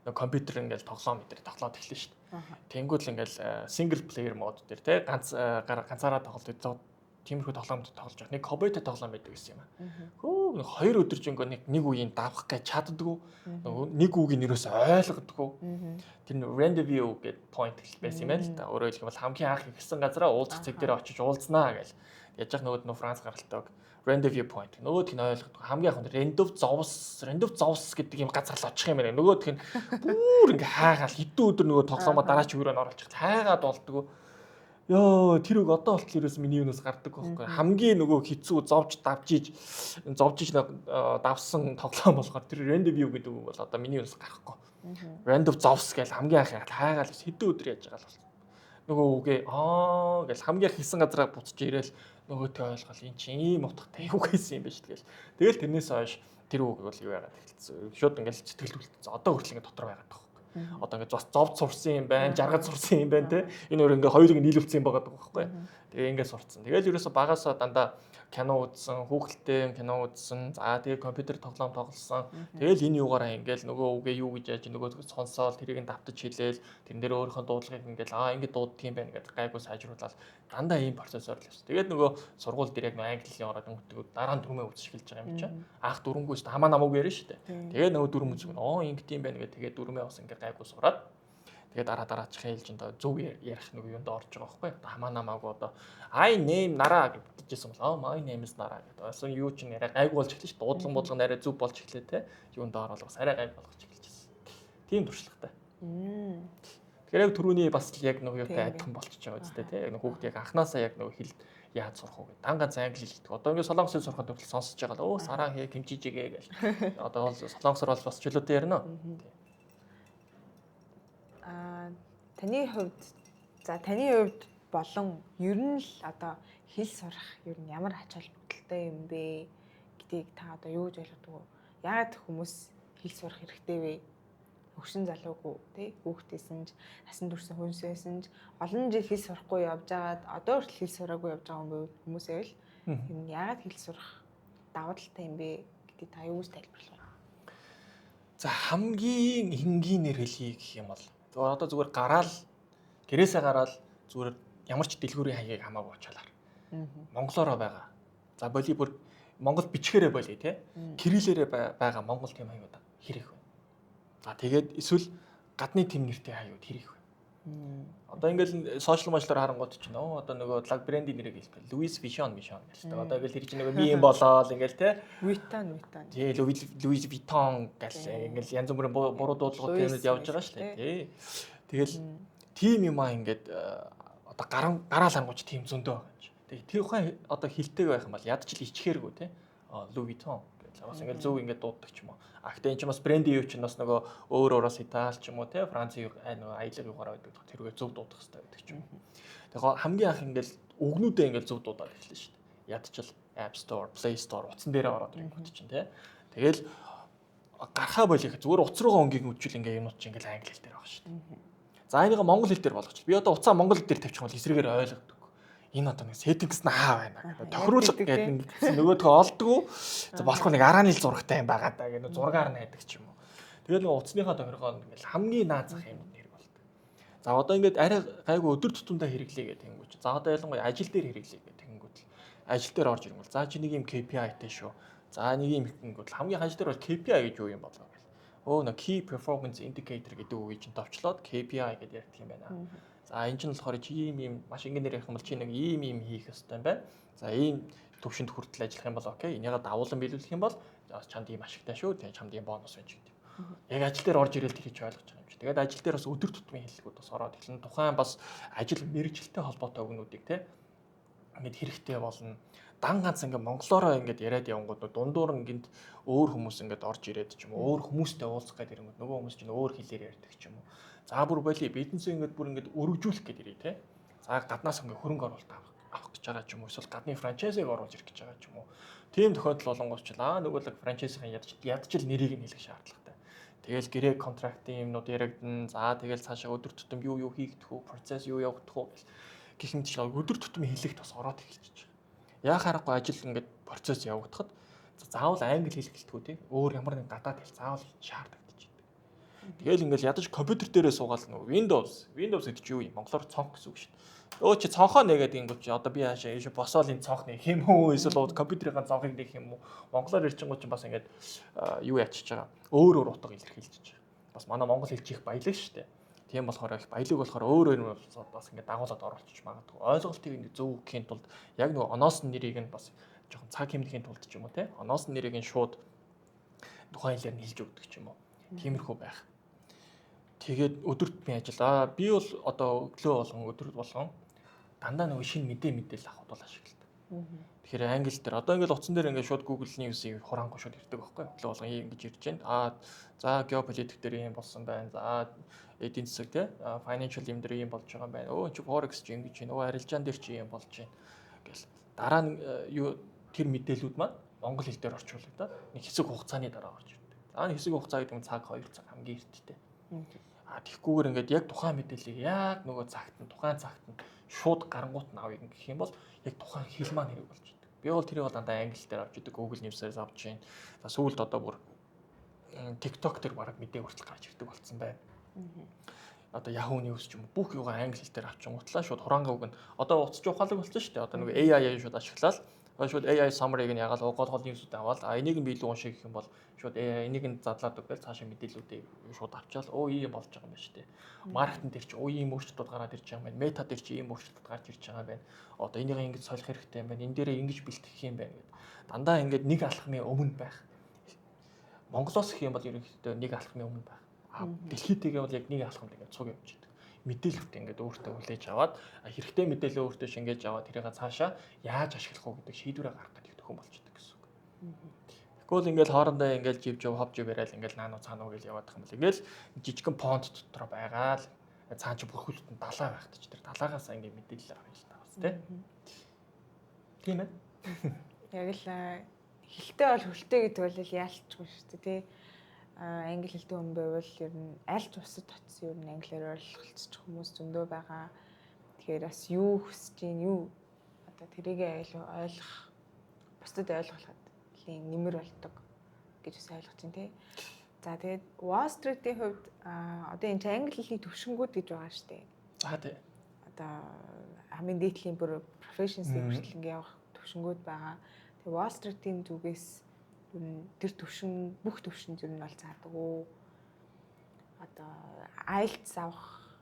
нөгөө компьютер ингээл тоглоом энэ тоглоод эхэлнэ шүү дээ. Тэнгүүд л ингээл single player mode дээр те, ганц ганцаараа тоглолт, тиймэрхүү тоглоомд тоглож байгаа. Нэг cowboy-тэй тоглоом байдаг гэсэн юм аа. Хөө, нэг хоёр өдөржингөө нэг нэг үеийн давах гэж чаддгүй. Нөгөө нэг үгийг нэрээс ойлгодгоо. Тэр нь rendezvous гэдэг point байсан юм байна л да. Өөрөөр хэлэх юм бол хамгийн анх ихсэн газараа уулзах цаг дээр очиж уулзнаа гэж. Яаж яах нөгөөд нөө Франц гаралтай rendezvous point. Нөгөөх нь ойлгодгоо. Хамгийн анх rendezvous зовс, rendezvous зовс гэдэг юм газар л очих юм байна. Нөгөөх нь бүр ингээ хайгаал хэдэн өдөр нөгөө тоглоомоо дараа чи өрөөнд оруулчих. Хайгаад болдгоо. Йоо, тэр үг одоо болтол ерөөс миний юунаас гардаг байхгүй. Хамгийн нөгөө хэцүү зовж давж иж зовж иж давсан тоглоом болохоор тэр rendezvous гэдэг үг бол одоо миний юунаас гарахгүй. Rendezvous зовс гэж хамгийн анх хайгаал хэдэн өдөр яаж байгаа л болсон. Нөгөө үгээ гэл хамгийн анх хийсэн газараа буцаж ирээл нөгөөтөө ойлгол, эн чинь ийм утгатай үг байсан юм байна шүү дээ. Тэгэл тэрнээс хойш тэр үг бол юу яагаад эхэлсэн. Шууд ингээл сэтгэлд үлдсэн. Одоо хүртэл ингээд дотор байгаад байгаа. Одоо ингээд бас зовд сурсан юм байна, жаргаж сурсан юм байна те. Энэ өөр ингээд хоёулыг нийлүүлсэн юм байгаа байхгүй. Тэгээ ингээд сурцсан. Тэгэл ерөөсө багасаа дандаа кино үзсэн, хүүхэлдэй кино үзсэн. За, тэгээ компьютер тоглоом тоглосон. Тэгэл энэ юугаараа ингээд нөгөө үгээ юу гэж яаж нөгөө сонсоол, тэрийг нь давтаж хэлээл, тэрэн дээр өөрийнхөө дуудлагыг ингээд ингээд дууддаг юм байна гэдээ гайгүй сайжруулаад дандаа ийм процессор л явсан. Тэгээд нөгөө сургууль дээр яг нөгөө англи хэлний ороод өнгөтгөө дараа нь дүрмээ үзэж эхэлж байгаа юм чинь. Анх дүрмгүй шүү дээ. Хамаа намууг ярина шүү дээ. Тэгээд нөгөө дүрм үзэг нь ингэдэм юм байна гэдэг, тэгээд дүрмээ бас ингээд гайгүй сураад. Тэгээд дараа дараачихын ээлжинд зөв ярих нэг юунд орж байгаа байхгүй. Одоо хамаа намаагүй одоо "I name Нараа" гэжсэн бол "Oh, my name is Нараа" гэдэг. Бас юу ч нэрээ гайгүй болж эхэлж шүү. Дуудлан бодлого арай зөв болж эхлэв те. Юунд ороод бас арай гайг болгож эхэлчихсэн. Тийм туршлагатай. Тэгэхээр яг түрүүний бас л яг нөгөө юутай адилхан болчихж байгаа үстэй те. Яг нөгөө хүүхд яг анханасаа яг нөгөө хэл яаж сурах уу гэдэг. Дан ганц англи хэл гэдэг. Одоо ингээд солонгос хэл сурахад хүртэл сонсож байгаа л өө 사랑해 김치찌개 гэл. Одоо бол солонгосоор бол бас чөлөөтэй ярина.
Аа, таны хувьд болон ер нь л одоо хэл сурах ер нь ямар ач холбогдолтой юм бэ гэдгийг та одоо юу гэж ойлгодог вэ? Яагаад хүмүүс хэл сурах хэрэгтэй вэ? Хөгшин залуугүй тий, хүүхдээсэн ч, насан турш хүнс байсан ч, олон жил хэл сурахгүй явж байгаад одоо хүртэл хэл сураагүй явж байгаа хүмүүс байвал ер нь яагаад хэл сурах давуу талтай юм бэ гэдгийг та юу гэж тайлбарлах вэ?
За, хамгийн энгийнээр хэлье гэх юм бол зүгээр одоо зүгээр гараал гэрээсээ гараал зүгээр ямар ч дэлгүүрийн хаягийг хамаагүй очиалаар. Монголоороо байгаа. За, боли бүр Монгол бичгээрээ боли те. Кириллээрээ байгаа Монгол тийм хаягууд хэрэг вэ? За, тэгээд эсвэл гадны тэм нэртэй хаягууд хэрэг вэ? Одоо ингээл social мошлоор харангуут чинь оо одоо нөгөө лаг брендийн нэрийг хэлдэг. Louis Vuitton Vuitton гэл. Одоо ингээл тэр чинь нөгөө би юм болоод ингээл те.
Vuitton Vuitton.
Тий, Louis Vuitton гэл ингээл янз бүрийн буруу дуудлагууд юмнууд явж байгаа шүү дээ. Тий. Тэгэл тийм юм аа ингээд одоо гаран гараал харангуйч тийм зөндөө байгаа юм чи. Тэгээ тэр ухаан одоо хилтэйг байх юм бол ядч л ичхээргүй те. Louis Vuitton гэж бас ингээл зөв ингээд дууддаг ч юм уу. А гэтээ энэ чинь бас брендийн юу чинь бас нөгөө өөр өөрөөс Итали ч юм уу те, Францын нөгөө аялал юугаар байдаг тэрүүгээ зөв дуудах хэрэгтэй байдаг ч юм уу. Тэгээ хамгийн анх ингээл үгнүүдээ ингээл зөв дуудаад эхэллээ шүү дээ. Ядчил App Store, Play Store утсан дээрээ ороод ирэнгүүт чинь те. Тэгэл гарахаа болих зүгээр утас руугаа өнгийг үчил ингээ юмнууд чинь ингээл англи хэл дээр байгаа шүү дээ. За, энийг монгол хэл дээр болгочих. Би одоо утсаа монгол хэл дээр тавьчих юм бол эсрэгээр ойлгодог. Энэ одоо нэг settings нь хаа байна гэдэг. Тохируулга гэдэг нөгөөдгөө олдгоо. За, болох нэг арааны л зурагтай юм байгаа даа гэх зургаар найдаг ч юм уу. Тэгэл нэг утасныхаа тохиргоо ингээл хамгийн наад зах юм хэрэг болдог. За, одоо ингээд арай гайгүй өдөр тутамдаа хэрэглэе гэх тэгэнгүүт. За, одоо ялангуяа ажил дээр хэрэглэе гэх тэгэнгүүт л ажил дээр орж ирэнгүүт за чи нэг юм KPI-тэй шүү. За, нэг юм хэрэгэнгүүт хамгийн ажил дээр бол KPI гэж юу юм болоо гэл. Өө нөө Key Performance Indicator гэдэг үгийг чинь товчлоод KPI гэдээ ярьдаг юм байна. За, энэ чинь болохоор чи ийм ийм маш энгийнээр ярих юм бол чи нэг ийм ийм хийх ёстой юм байна. За, ийм төвшөнд хүртэл ажиллах юм бол okay. Энийгээ давуулан биелүүлэх юм бол бас чамд ийм ашигтай шүү. Тэгээ чамд ийм бонус байна ч гэдэг. Яг ажил дээр орж ирэл тэр хийж ойлгож байгаа юм чи. Тэгээд ажил дээр бас өдөр тутмын хэллэгүүд бас ороод эхэлнэ. Тухайн бас ажил мэргэжилтэй холбоотой үгнүүдийг те ингээд хэрэгтэй болно. Дан ганц ингээд монголоороо ингээд яриад явангууд дундуур нь гинт өөр хүмүүс ингээд орж ирээд ч юм уу, өөр хүмүүстэй уулзах гээд ирэнгүүт нөгөө хүмүүс чинь өөр хэлээр ярьдаг ч юм уу. За, бүр боли бизнесээ ингээд бүр ингээд өргөжүүлэх гээд ирээ те. За, гаднаас ингээд хөрөнгө оруулалт авах гэж байгаа ч юм уу, эсвэл гадны franchise ыг оруулж ирэх гэж байгаа ч юм уу. Тийм тохиолдол болонгоч л аа нөгөө л franchise ын ядч л нэрийг нь хэлэх шаардлагатай. Тэгэл гэрээ contract ын юмнууд яригдана. За, тэгэл цаашаа өдөр тутам юу юу хийгдэх үү, процесс юу явагдах уу гэх мэт чинь өдөр тутмын хэлэхт бас ороод эхэлчихэж байгаа. Яа харахгүй ажил ингээд процесс явагдахад заавал англи хэл гэлтгүү тий. Өөр ямар нэгэн гадаад хэл заавал шаардлагатай. Тэгэл ингээл ядаж компьютер дээрээ суугаал нөгөө Windows гэдэг чи юу юм? Монголоор цонх гэсэн үг шүү дээ. Өө чи цонхоо нэгээд ингэв чи одоо би хаашаа ийш босоол энэ цонх нэх юм уу? Эсвэл компьютерийн цонхыг нэх юм уу? Монголоор ярьчингууд чинь бас ингээд юу ячиж байгаа. Өөр өөр утга илэрхийлж байгаа. Бас манай монгол хэл чи их баялаг шүү дээ. Тийм болохоор их баялаг болохоор өөр өөр бас ингээд дагуулад оруулчих магадгүй. Ойлголтыг ингээд зөв өгөхийн тулд яг нөгөө оноос нь нэрийг нь бас жоохон цаг хэмнэхийн тулд ч юм уу те. Оноос нь нэрийг нь шууд тухайн хэлээр нь хэлж өгдөг ч юм уу. Тиймэрхүү байх. Тэгээд өдөр тутмын ажил. Аа, би бол одоо өглөө болгон, өдөр болгон дандаа нөгөө шинэ мэдээлэл авахд бол ашигладаг. Тэгэхээр англи дээр одоо ингээл утсан дээр ингээд шууд Google News-ийг хураангуй шууд ирдэг байхгүй юу? Өглөө болгон ийм ингэж ирж байна. Аа, за геополитик дээр ийм болсон байна. За, эдийн засаг те, financial юм дээр ийм болж байгаа юм байна. Өө чи forex чи ингэж байна. Өө арилжаан дээр чи ийм болж байна гэл. Дараа нь юу тэр мэдээлүүд маань монгол хэл дээр орчуулагдаад нэг хэсэг хугацааны дараа орж ирдэг. За, нэг хэсэг хугацаа гэдэг нь цаг 2 цаг хамгийн эрттэй. А тэгхгүйгээр ингээд яг тухайн мэдээллийг яг нөгөө цагт нь тухайн цагт нь шууд гарангуут нь авъя гэх юм бол яг тухайн хэл маань хэрэг болж идэг. Би бол тэрийг бол дандаа англи дээр авч идэг, Google News-ээс авч байна. За, сүүлд одоо бүр TikTok дээр бараг мэдээ хүртэл гарч ирдэг болсон байна. Одоо Yahoo News ч юм уу бүх юугаа англи хэл дээр авчингуутлаа шууд хураангаа үг нь одоо утасч ухаалаг болсон шүү дээ. Одоо нөгөө AI-ыг шууд ашиглаад Шууд AI summary-г нь ягаал гол гол news-үүд аваад, а энийг нь би илүү унших гэх юм бол шууд AI энийг нь задлаад өгөөл цаашаа мэдээллүүдийг шууд авчаал, оо, ийм болж байгаа юм байна шүү дээ. Market дээр чи оо ийм өөрчлөлтүүд гараад ирж байгаа юм байна. Meta дээр чи ийм өөрчлөлтүүд гарч ирж байгаа юм байна. Одоо энийг ингэж солих хэрэгтэй юм байна. Энэ дээрээ ингэж бэлтгэх юм байна гэд. Дандаа ингээд нэг алхмын өмнө байх. Монголоос гэх юм бол ерөнхийдөө нэг алхмын өмнө байх. А дэлхийтэйгээ бол яг нэг алхамд ингээд цуг явж идэг. Мэдээлэлт ингээд өөртөө хүлээж аваад, хэрэгтэй мэдээлэл өөртөө шингээж аваад, тэрийг цаашаа яаж ашиглах уу гэдэг шийдвэрээ гаргах гэдэг төхөн болчихдог гэсэн үг. Тэгвэл ингээд хоорондоо ингээд жив жив хов жив яриад, ингээд наануу цаануу гэж яваад их юм бол ингээд жижигхэн pond дотор байгаа л цаан чи бүрхүүлэлт нь далаа байх ч тэр далаагаас ингээд мэдээлэл авах юм л та бас, тий. Тийм ээ.
Яг л хэлтэй бол хөлтэй гэдэг бол яалчгүй шүү дээ, тий. А англи хэлтэй хүн байвал ер нь аль ч улсад очсон ер нь англиар ойлголцож хүмүүс зөндөө байгаа. Тэгэхээр бас юу хүсэж гин, юу одоо тэрийгээ илүү ойлгох, бусдад ойлгоход нэлийн нэмэр болдог гэж бас ойлгож байна, тий. За, тэгээд Wall Street-ийн хувьд одоо энэ чинь англи хэлний төвшингүүд гэж байгаа шүү дээ.
Аа, тий.
Одоо хамгийн дээдлийн бүр proficiency хүртэл ингээ явах төвшингүүд байгаа. Тэгээ Wall Street-ийн зүгээс ер нь тэр төвшин, бүх төвшин ер нь бол заадаг уу? Одоо IELTS авах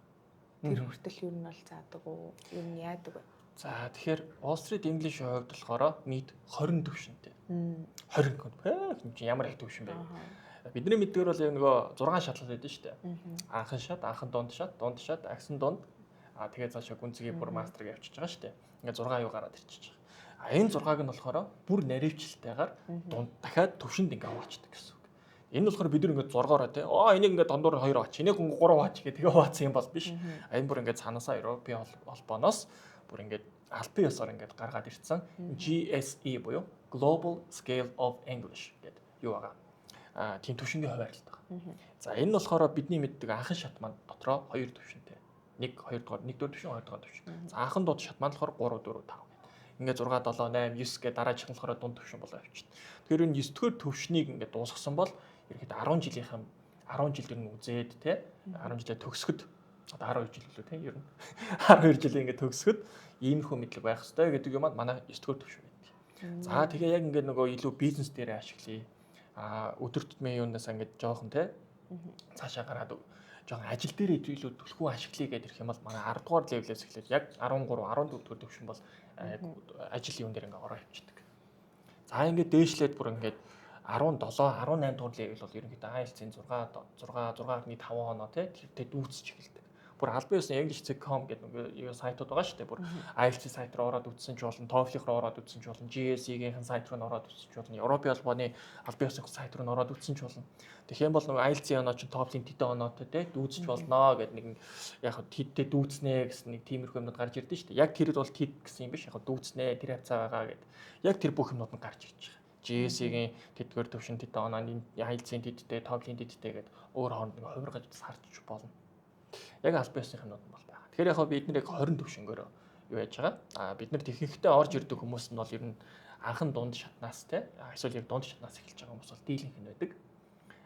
тэр хүртэл ер нь бол заадаг уу? Ер нь яадаг вэ?
За, тэгэхээр Wall Street English-ийн хувьд болохоор нийт 20 төвшинтэй. 20 гэх чинь ямар их төвшин бэ? Бидний мэддгээр бол яг нөгөө 6 шатлал байдаг шүү дээ. Анхан шат, анхан дунд шат, дунд шат, агсан дунд. А тэгээ цаашаа гүнзгий бүр master-ыг явчихж байгаа шүү дээ. Ингээд 6 юу гараад ирчихэж байгаа. А энэ 6-аг нь болохоор бүр наривчлалтайгаар дунд дахиад төвшөнд ингээ хуваачдаг гэсэн үг. Энэ болохоор бид нар ингээд зоргоороо, те. Аа, энийг ингээд дундуур нь 2 хувач, энийг 3 хувач гэх тэгээ хуваацсан юм бол биш. А энэ бүр ингээд цаанаасаа Европын холбооноос бүр ингээд албан ёсоор ингээд гаргаад ирсэн GSE буюу Global Scale of English гэдэг юу байгаа. А тийм түвшингийн хуваарлалт байгаа. За, энэ нь болохоор бидний мэддэг анхан шат маань дотроо хоёр түвшинтэй. 1 2 дугаар, 1 дугаар түвшин, 2 дугаар түвшин. За, анхан дунд шат маань болохоор 3 4 5 гэдэг. Ингээд 6 7 8 9 гэдэг дараачих нь болохоор дунд түвшин болоо явчихна. Тэгэхээр энэ 9 дугаар түвшнийг ингээд дуусгасан бол ерөнхийдөө 10 жилийнхэн 10 жил ер нь үзээд, те, 10 жилээ төгсгöd, одоо 12 жил лөө, те, ер нь 12 жилийн ингээд төгсгöd иймэрхүү мэдлэг байх ёстой гэдэг юм аа, манай 9 дугаар түвшин байдаг. За, тэгээ яг ингээд нөгөө илүү бизнес дээр ашиглая. А өдөр тутмын юунаас ингээд жоохон, те, цаашаа гараад жоохон ажил дээр илүү түлхүү ашиглая гэдэг ирэх юм бол манай 10 дугаар level-ээс эхлээд яг 13 14 дугаар түвшин бол ажил юун дээр ингээд ороо явчихдаг. За, ингээд дээшлээд бүр ингээд 17 18 дугаар level бол ерөнхийдөө IELTS-ийн 6 6 6.5 оноо, тий, тэртээ дүүцэж эхэлдэг. Бүр албан ёсны English.com гэдэг нэг юу сайтууд байгаа шүү дээ. Бүр IELTS сайт руу ороод үзсэн ч болно, TOEFL руу ороод үзсэн ч болно, GSE-ийн сайт руу ороод үзсэн ч болно, Европын холбооны албан ёсны сайт руу ороод үзсэн ч болно. Тэгэх юм бол нөгөө IELTS-ийн оноо чинь TOEFL-ийн тэдэн оноотой, тий, дүүцэж болно гэдэг нэг яг тэдтэй дүүцнэ гэсэн нэг тиймэрхүү юмнууд гарч ирдэ шүү дээ. Яг тэр бол тэд гэсэн юм биш. Яг дүүцнэ, тэр хавцаа байгаа гэдэг. Яг тэр бүх юмнууд нь гарч ирж байгаа. GSE-ийн тэдгээр төвшин тэдэн онооны, IELTS-ийн тэдтэй, TOEFL-ийн тэдтэй гэдэг өөр хооронд нэг хувиргаж сарч болно. Яг албан ёсны юмнууд нь бол байгаа. Тэгэхээр яг бид нар яг 20 төвшөнгөөр юу яаж байгаа. А бид нар ихэнхдээ орж ирдэг хүмүүс нь бол ер нь анхан дунд шатнаас, те, эсвэл яг дунд шатнаас эхэлж байгаа хүмүүс бол дийлэнх нь байдаг.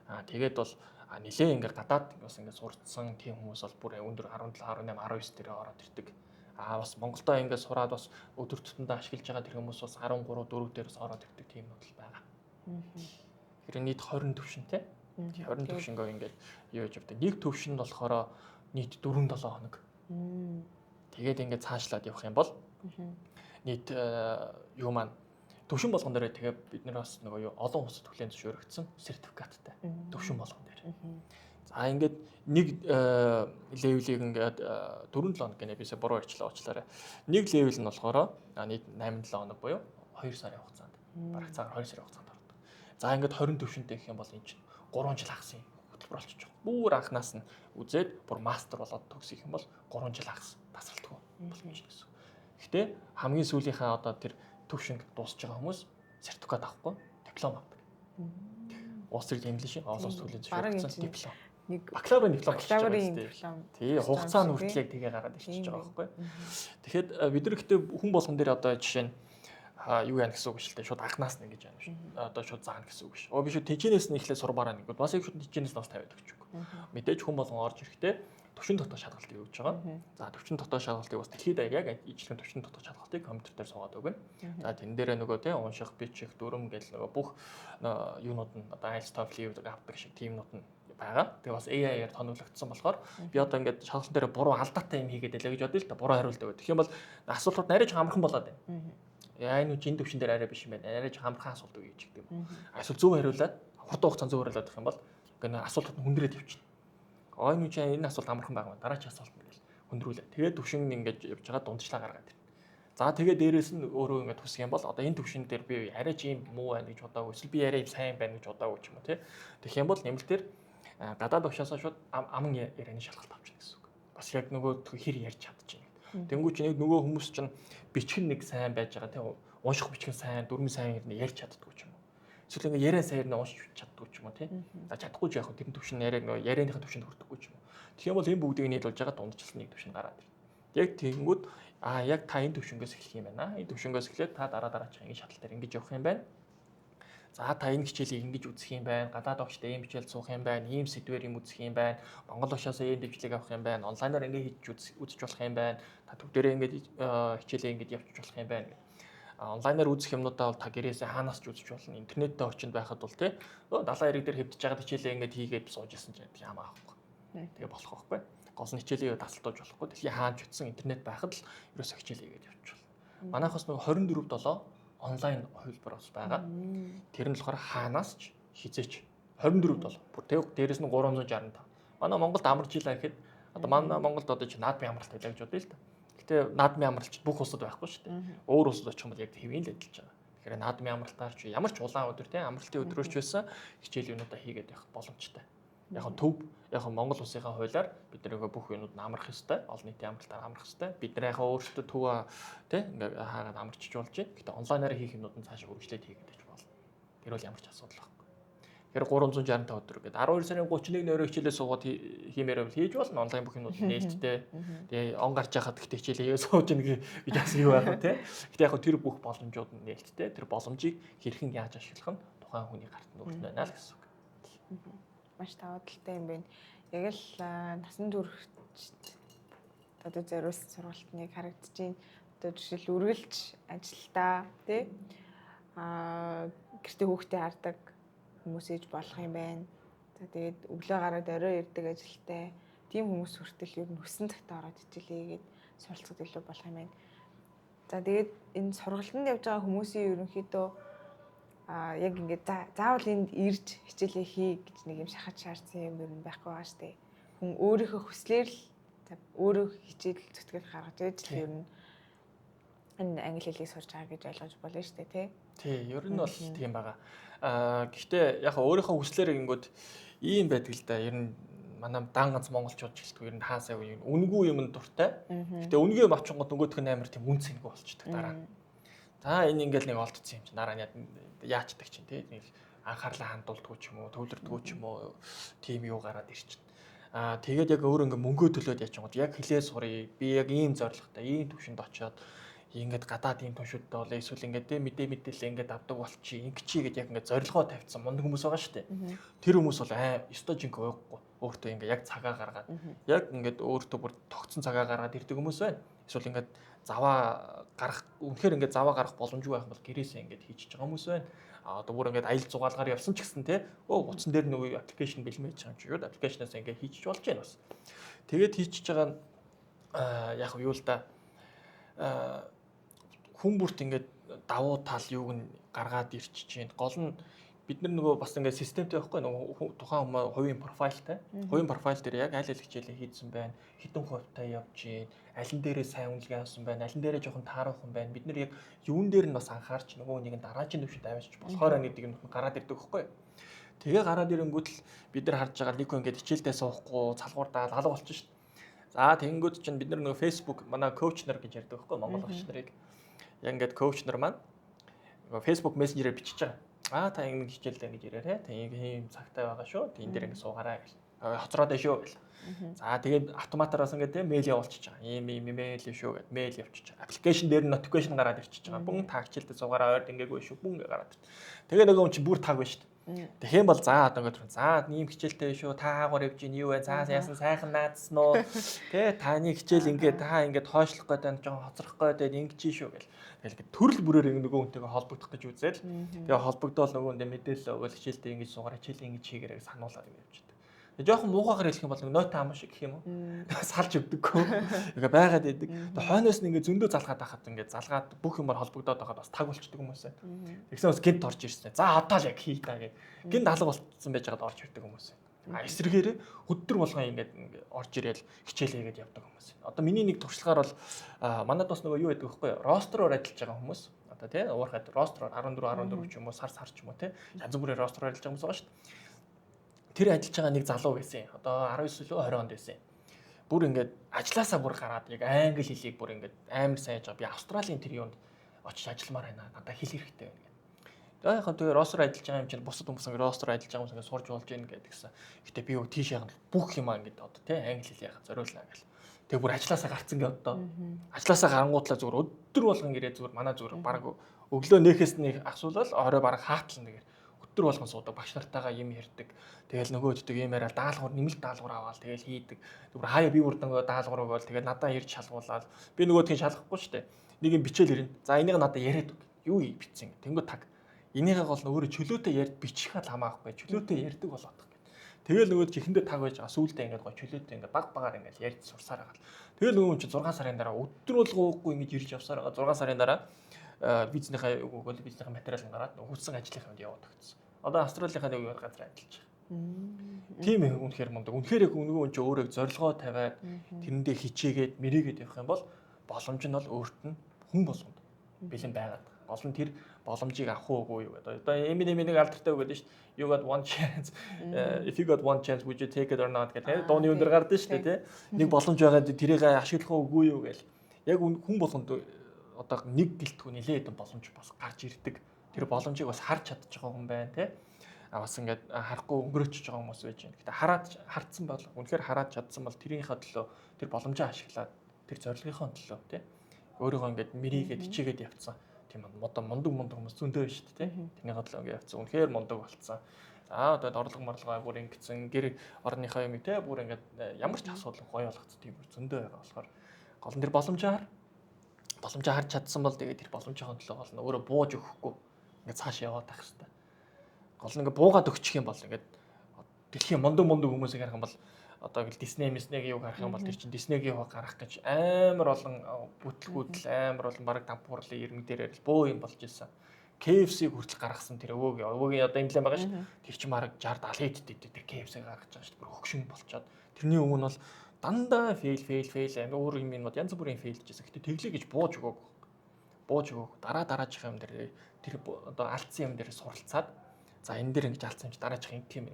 А тэгээд бол нилээ ингээ гадаад бас ингээ сурцсан тийм хүмүүс бол бүр өндөр 17, 18, 19 дээр ороод ирдэг. А бас Монголдо ингээ сураад бас өдөр тутамдаа ашиглаж байгаа тэр хүмүүс бас 13, 4 дээр бас ороод ирдэг тийм нүүдэл байгаа. Тэгэхээр нийт 20 төвшинтэй. 20 төвшөнгөө ингээд юу яаж явдаг. Нэг төвшөнд болохоор нийт 4 7 хоног. Тэгээд ингээд цаашлаад явах юм бол нийт юу маань төвшин болгон дээр тэгээ бид нар бас нөгөө юу олон улсад хүлээн зөвшөөрөгдсөн сертификаттай төвшин болгон дээр. За, ингээд нэг level-ийг ингээд 4 7 хоног гэнэ, бисээ буруу ярьчлаа, уучлаарай. Нэг level нь болохоор нийт 8 7 хоног буюу 2 сарын хугацаанд. Бараг цаагаар 2 сарын хугацаанд ордог. За, ингээд 20 төвшөнтэй гэх юм бол энэ чинь 3 жил хагас хөтөлбөр болчихж байгаа. Бүр анхнаас нь үзээд бүр мастер болоод төгсөх юм бол 3 жил хагас тасралтгүй боломж гэсэн. Гэхдээ хамгийн сүүлийнхээ одоо тэр төвшинг дуусж байгаа хүмүүс сертификат авахгүй, диплом авдаг. Wall Street English олон улс хүлээн зөвшөөрөгдсөн диплом.
Нэг
бакалаврын диплом болчихж байгаа
бакалаврын
юм тий.
Диплом.
Тий, хугацаа нь хүртэл яг тэгээ гараад ирчихэж байгаа байхгүй. Тэгэхэд бид нар гэхдээ хүн болгон дээр одоо жишээ нь юу яана гэсэн үг биш л дээ. Шууд анхнаас нь ингэж яана шүү. Одоо шууд заана гэсэн үг биш. Оо, би шууд тэжээнээс нь эхлээд сурмаараа нэг. Бас яг шууд тэжээнээс нь бас тавиад өгч. Мэдээж хүн болгон орж ирэхдээ Төвшин дотоод шалгалтыг өгж байгаа. За, төвшин дотоод шалгалтыг бас дэлхийд даяар яг ижлэгэн төвшин дотоод шалгалтыг компьютер дээр суугаад өгнө. За, тэн дээрээ нөгөө тий унших, бичих, дүрм гэл нөгөө бүх юунууд нь одоо IELTS, TOEFL авдаг шиг тиймнүүд нь байгаа. Тэгээ бас AI-аар тоноглогдсон болохоор би одоо ингээд шалгалтын дээр буруу алдаатай юм хийгээд байлаа гэж бодъё л да. Буруу хариулт өгöd. Тэгэх юм бол асуултууд арай ч амархан болоод байна. Яа, энэ жин төвшин дээр арай биш юм байна. Арай ч амархан асуулт өгье гэж гэдэг юм. Эсвэл зөв хариулаад, хурдан хугацаанд зөв хариулаад гэх юм бол ингээд асуултууд нь хүндрээд явчихна. Ой, нү чи энэ асуулт амархан байгаа юм. Дараагийн асуулт нь гэл хүндрүүлээ. Тэгээд төвшин ингээд явж байгаа дундчлаа гаргаад ирнэ. За, тэгээд дээрэс нь өөрөө ингээд тусах юм бол одоо энэ төвшин дээр би арай ч юм муу байна гэж бодоогүй, эсвэл би арай юм сайн байна гэж бодоогүй ч юм уу тий. Тэгэх юм бол нэмэлтээр гадаад багшаасаа шууд аман ярианы шалгалт авчихна гэсэн үг. Бас яг нөгөө хэр ярьж чадчихна. Тэнгүү чи нэг нөгөө хүмүүс чинь бичих нэг сайн байж байгаа тий, унших бичих сайн, дүрмэн сайн хэрнээ ярьж чаддгүй ч юм уу. Эсвэл ингээ яриа сайн хэрнээ уншиж чаддгүй ч юм уу тий. За, чадахгүй ч яг тэр төвшин яриаг нөгөө ярианыхаа төвшөнд хүрдэхгүй ч юм уу. Тэгэх юм бол энэ бүгдийг нийлүүлж байгаа дундчлал нэг төвшин гараад ирнэ. Яг тэгэнгүүт яг та энэ төвшөнгөөс эхлэх юм байна. Энэ төвшөнгөөс эхлээд та дараа дараачих ингэ шатал дээр ингэж явах юм байна. За, та энэ хичээлийг ингэж үзэх юм байна. Гадаад огчтой ийм хичээл суух юм байна. Ийм сэдвээр юм үзэх юм байна. Монгол огшоос ийм дэвшлиг авах юм байна. Онлайнаар ингэ хийж үзэж болох юм байна. Та төв дээрээ ингэж хичээлээ ингэж явчих болох юм байна. Онлайнаар үзэх юмнуудаа бол та гэрээсээ хаанаас ч үзэж болно. Интернеттэй орчинд байхад бол тий далайн эрэг дээр хэвтэж байгаа хичээлээ ингэж хийгээд сууж исэн чинь ямаа авахгүй. Тэгээ болох байхгүй. Гол нь хичээлээ тасалдуулж болохгүй. Дэлхийн хаан ч утсан интернет байхад л ерөөсөө хичээл хийгээд явчих болно. Манайх бас нөгөө 24/7 онлайн хувилбар бас байгаа. Тэр нь болохоор хаанаас ч хизээч 24/7. Бүр тэг дээрэс нь 365. Манай Монголд амарч илаа гэхэд одоо манай Монголд одоо чи наадмын амралт байлаа гэж бодъё л да. Гэтэ наадмын амралт бүх улсад байхгүй шүү дээ. Өөр улсад очих юм бол яг хэвийн л адилж байгаа. Тэгэхээр наадмын амралтаар ч ямар ч улаан өдөр те амралтын өдрөөр ч байсан хичээл юмудаа хийгээд явах боломжтой. Яг нь төв яг нь Монгол улсынхаа хуулиар бид нар бүх юмуд нь амрах ёстой. Олон нийтийн амралтаар амрах ёстой. Бид нар яг өөрсдөө төв те ингээ хаагаад амарчиж болж байна. Гэтэ онлайнаар хийх юмнууд нь цаашаа үргэлжлээд хийгээд байж болно. Тэр бол ямар ч асуудал байхгүй. Тэгэхээр 365 өдөр гэдэг 12 сарын 31 нөрөө хичээлээ суугаад хиймээр байвал хийж болно. Онлайн бүх юмнууд нээлттэй. Тэгээ он гарч яхад гэхдээ хичээлээ сууж ийн гэж бас юу байх вэ те. Гэтэ яг тэр бүх боломжууд нь нээлттэй. Тэр боломжийг хэрхэн яаж ашиглах нь тухайн хүний гарт нь өртөн байна л гэсэн үг.
Маш давуу талтай юм байна. Яг л насан туршид одоо зориулсан сургалт нэг харагдаж байна. Одоо жишээл үргэлж ажилдаа тий гэртээ хүүхдээ хардаг хүмүүс ээж болох юм байна. За, тэгээд өглөө гараад орой ирдэг ажилтай тийм хүмүүс хүртэл ер нь өссөн цагтаа ороод хичээлээ хийгээд суралцахад илүү болох юм байна. За, тэгээд энэ сургалтанд явж байгаа хүмүүсийн ерөнхийдөө яг ингээд заавал энд ирж хичээлээ хий гэж нэг юм шахаж шаардсан юм ер нь байхгүй байгаа штэ. Хүн өөрийнхөө хүслээр л өөрөө хичээл зүтгэл гаргаж ээж л ер нь энэ англи хэлийг сурч байгаа гэж ойлгож болно штэ тий.
Тий, ер нь бол тийм байгаа. Гэхдээ яг өөрийнхөө хүслээр гингүүд ийм байдаг л да. Ер нь манай дан ганц монголчууд ч гэлтгүй ер нь хаасаа үнэгүй юм дуртай. Гэтэ үнэгүй юм авчингууд нөгөөх нь амар тийм үн цэнгүй болчдөг дараа. За, энэ ингээл нэг олдсон юм чинь дараа нь яачдаг чинь тий нэг анхаарлаа хандуулдаггүй ч юм уу, төвлөрдөггүй ч юм уу, тийм юу гараад ирчин. Тэгээд яг өөр ингээ мөнгөө төлөөд яачингууд яг хэлээ сурыг, би яг ийм зорилготой ийм төвшөнд очиод ингээд гадаад ийм төвшөдтэй бол эсвэл ингээд тий мэдээ мэдээлэл ингээд авдаг болчих ингэчий гэд яг ингээд зорилгоо тавьсан мундаг хүмүүс байгаа шүү дээ. Тэр хүмүүс бол ёстой жинхэнэ ууггүй өөртөө ингээд яг цагаа гаргаад яг ингээд өөртөө бүр тогтсон цагаа гаргаад ирдэг хүмүүс байна. Эсвэл ингээд заваа гарах үнэхээр ингээд заваа гарах боломжгүй байх юм бол гэрээсээ ингээд хийчихэж байгаа хүмүүс байна. Одоо бүр ингээд аялал зугаалгаар явсан ч гэсэн те өө утсан дээр нөгөө application бэлмэж байгаа юм чи юу application аас ингээд хийчих болж байна бас. Тэгээд хийчихэж байгаа нь яг юу л да, хүн бүрт ингээд давуу тал юуг нь гаргаад ирчихэж байна. Гол нь бид нар нөгөө бас ингээд системтэй байхгүй, нөгөө тухайн хүмүүс хувийн профайлтай. Хувийн профайл дээр яг аль аль хичээлээ хийдсэн байна, хэдэн хувьтай явж байна, алин дээрээ сайн үнэлгээ авсан байна, алин дээрээ жоохон тааруухан байна. Бид нар яг юун дээр нь бас анхаарч нөгөө нэг нь дараагийн төвшөнд авчиж болохоор гэдэг юм гараад ирдэг байхгүй. Тэгээ гараад ирэнгүүт л бид нар харж байгаа нэг хүн ингээд хичээлдээ суухгүй цалгуурдаа алга болчих шин. За, тэгэнгүүт чинь бид нар нөгөө Facebook манай coach нар гэж ярьдаг байхгүй, Монгол багш нарыг. Яг ингээд coach нар маань нөгөө Facebook Messenger-ээр бичиж байгаа. Та ингэ хичээлдээ ингэж ирээрэй. Та ингэ ийм цагтай байгаа шүү. Тэ энэ дээр ингэ суугаарай гэл. Хоцроод байна шүү гэл. За, тэгээд автоматараас ингэ те мэйл явуулчихж байгаа. Ийм ийм мэйл шүү гэд мэйл явчихж байгаа. Application дээр notification гараад ирчихэж байгаа. Бүн та хичээлдээ суугаарай, ойрд ингээгүй шүү. Бүн ингээ гараад. Тэгээ нөгөө хүн чинь бүр таг байна шүү дээ. Тэгэх юм бол за одоо ингээд за ийм хичээлтэй шүү. Та хаагур явж гин юу вэ? За яасан сайхан наадсан уу? Тэ таны хичээл ингээд та ингээд хойшлох гээд байна, жоохон хоцрох гээд байна, ингэж шүү гэл. Тэгэл ингээд төрөл бүрээр нөгөө хүнтэйгээ холбогдох гэж үзэл. Тэгээ холбогдоол нөгөө хүндээ мэдээлэл өгөөл, хичээлдээ ингэж суугаар, хичээлээ ингэж хийгээрэй сануулаад ингэж явж. Жоохон муухайгаар хэлэх юм бол нэг нойтон ам шиг гэх юм уу? Салж өгдөггүй. Ингээ байгаад идэг. Тэгээ хойноос нь ингээ зөндөө залгаад байхад ингээ залгаад бүх юмар холбогдоод байхад бас таг болчдөг хүмүүс байна. Тэгсэн бас гинт орж ирсэн. За одоо л яг хий та гэд. Гинт алга болцсон байж байгаад орж ирдэг хүмүүс байна. А эсрэгээрээ өдөр болгон ингээд орж ирээл хичээлээгээд явдаг хүмүүс. Одоо миний нэг туршлагаар бол манад бас нөгөө юу байдаг вэ вэ? Roster оор ажиллаж байгаа хүмүүс. Одоо тий уурхад roster оор 14 14 ч юм уу, сар сар ч юм уу, тий янз бүрийн roster оор ажиллаж байгаа хүмүүс байгаа шүү дээ. Тэр ажиллаж байгаа нэг залуу байсан. Одоо 19 лөө 20 онд байсан. Бүр ингээд ажилласаа бүр гараад яг англи хэлийг бүр ингээд амар сайн яаж байгаа. Би Австралийн тэр юунд очиж ажилламаар байна. Надад хэл хэрэгтэй байна гэдэг. Тэгээ яг тэгээ roster ажиллаж байгаа юм чинь бусад хүмүүс ингээд roster ажиллаж байгаа хүмүүс ингээд сурж болж гин гэдгсэн. Гэтэ би юу тийш яг бүх юм ингээд одоо тий англи хэл яхаа зориулна гэл. Тэгээ бүр ажилласаа гарцсан гэ одоо. Ажилласаа гарангуутлаа зүгээр өдөр болгон ирээ зүгээр манай зүгээр баг өглөө нээхээс нэг асуулал орой баг хаатал нэгээр өдөр болгон суудаг, багш нартайгаа юм ярьдаг. Тэгэл нөгөөддөг юм яриа, даалгавар, нэмэлт даалгавар аваал тэгэл хийдэг. Зүгээр хаяа би бүр нөгөө даалгавар өгөөл, тэгэл надаа ирж шалгуулаад би нөгөөдгийг шалгахгүй шүү дээ. Нэг юм бичээл ирнэ. За энийг надаа яриад өг. Юу бичсэн. Тэнгүү таг. Энийгээ гол нь өөрөө чөлөөтэй ярьд бичих хал хамаахгүй, чөлөөтэй ярьдаг болоод гэх. Тэгэл нөгөө чихэндээ таг байж байгаа, сүүлдээ ингээд гой чөлөөтэй ингээд баг багаар ингээд ярьж сурсаар байгаа. Тэгэл нөгөө хүн чинь 6 сарын дараа өдөр болго уугүй ингэж ирж явсаар байгаа. 6 сарын дараа визнийхээ өгөөл, визнийхээ материал нь гараад хүссэн ажлынхаа юмд яваад өгсөн. Одоо Австралийнхаа нэг газар ажиллаж байгаа. Тийм их үнэхээр мундаг. Үнэхээр яг нөгөө хүн чинь өөрөө зорилгоо тавиад тэрэндээ хичээгээд мэрийгээд явах юм бол боломж нь бол өөрт нь хүн болгонд бэлэн байгаад. Гол нь тэр боломжийг авах уугүй юу гэдэг. Одоо Eminem нэг алдартай үг гэдэг шүү дээ. You got one chance. If you got one chance, would you take it or not гэх, дууны өндөр гардаг шүү дээ, тий. Нэг боломж байгаа, тэрийг ашиглах уугүй юу гэл. Яг хүн болгонд одоо нэг гэлтгүй нэлээд хэдэн боломж бас гарч ирдэг. Тэр боломжийг бас харж чадчих байгаа хүн байна, тий. А бас ингээд харахгүй өнгөрөөчөж байгаа хүмүүс байж байна. Гэтэ хараад хардсан бол, үнэхээр хараад чадсан бол тэрийнхээ төлөө тэр боломжоо ашиглаад, тэр зорилгынхоо төлөө, тий. Өөрийгөө ингээд мэрийгээд хичээгээд явцсан. Тийм одоо мундаг мундаг хүмүүс зөндөө байна шүү дээ, тий. Тэрнийхээ төлөө ингээд явцсан. Үнэхээр мундаг болцсон. За одоо орлого морлогоо бүр ингэсэн, гэр орныхоо юм тий бүр ингээд ямар ч асуудал гоё болгоцсон тийм бүр зөндөө байгаа болохоор гол нь тэр боломжоо харж чадсан бол тэгээд тэр боломжийн төлөө гол нь өөрөө бууж өгөхгүй ингээд цааш яваад байх хэрэгтэй. Гол нь ингээд буугаад өгчих юм бол ингээд дэлхийн мундаг мундаг хүмүүсийг харах юм бол, одоо ингээл Disney Disney-гийн юг харах юм бол тэр чинь Disney-гийн юг гаргах гэж амар олон бүтлгүүдл, амар олон бараг дампуурлын ирмэг дээр л бөө юм болж исэн. KFC-г хүртэл гаргасан тэр өвөөгийн одоо эмблем байгаа шүү. Тэр чинь бараг 60 70 хэд тэр KFC гаргаж байгаа шүү. Бүр хөгшин болчоод. Тэрний өмнө бол дандаа fail, fail, fail, амар өөр юм юм янз бүрийн fail жийсэн. Гэтэ тэглээ гэж бууж өгөөг. Бууж өгөөг. Дараа дараачих юм дээр тэр одоо алдсан юм дээр суралцаад, за энэ дээр ингэж алдсан юм чи дараачих ингэх юм.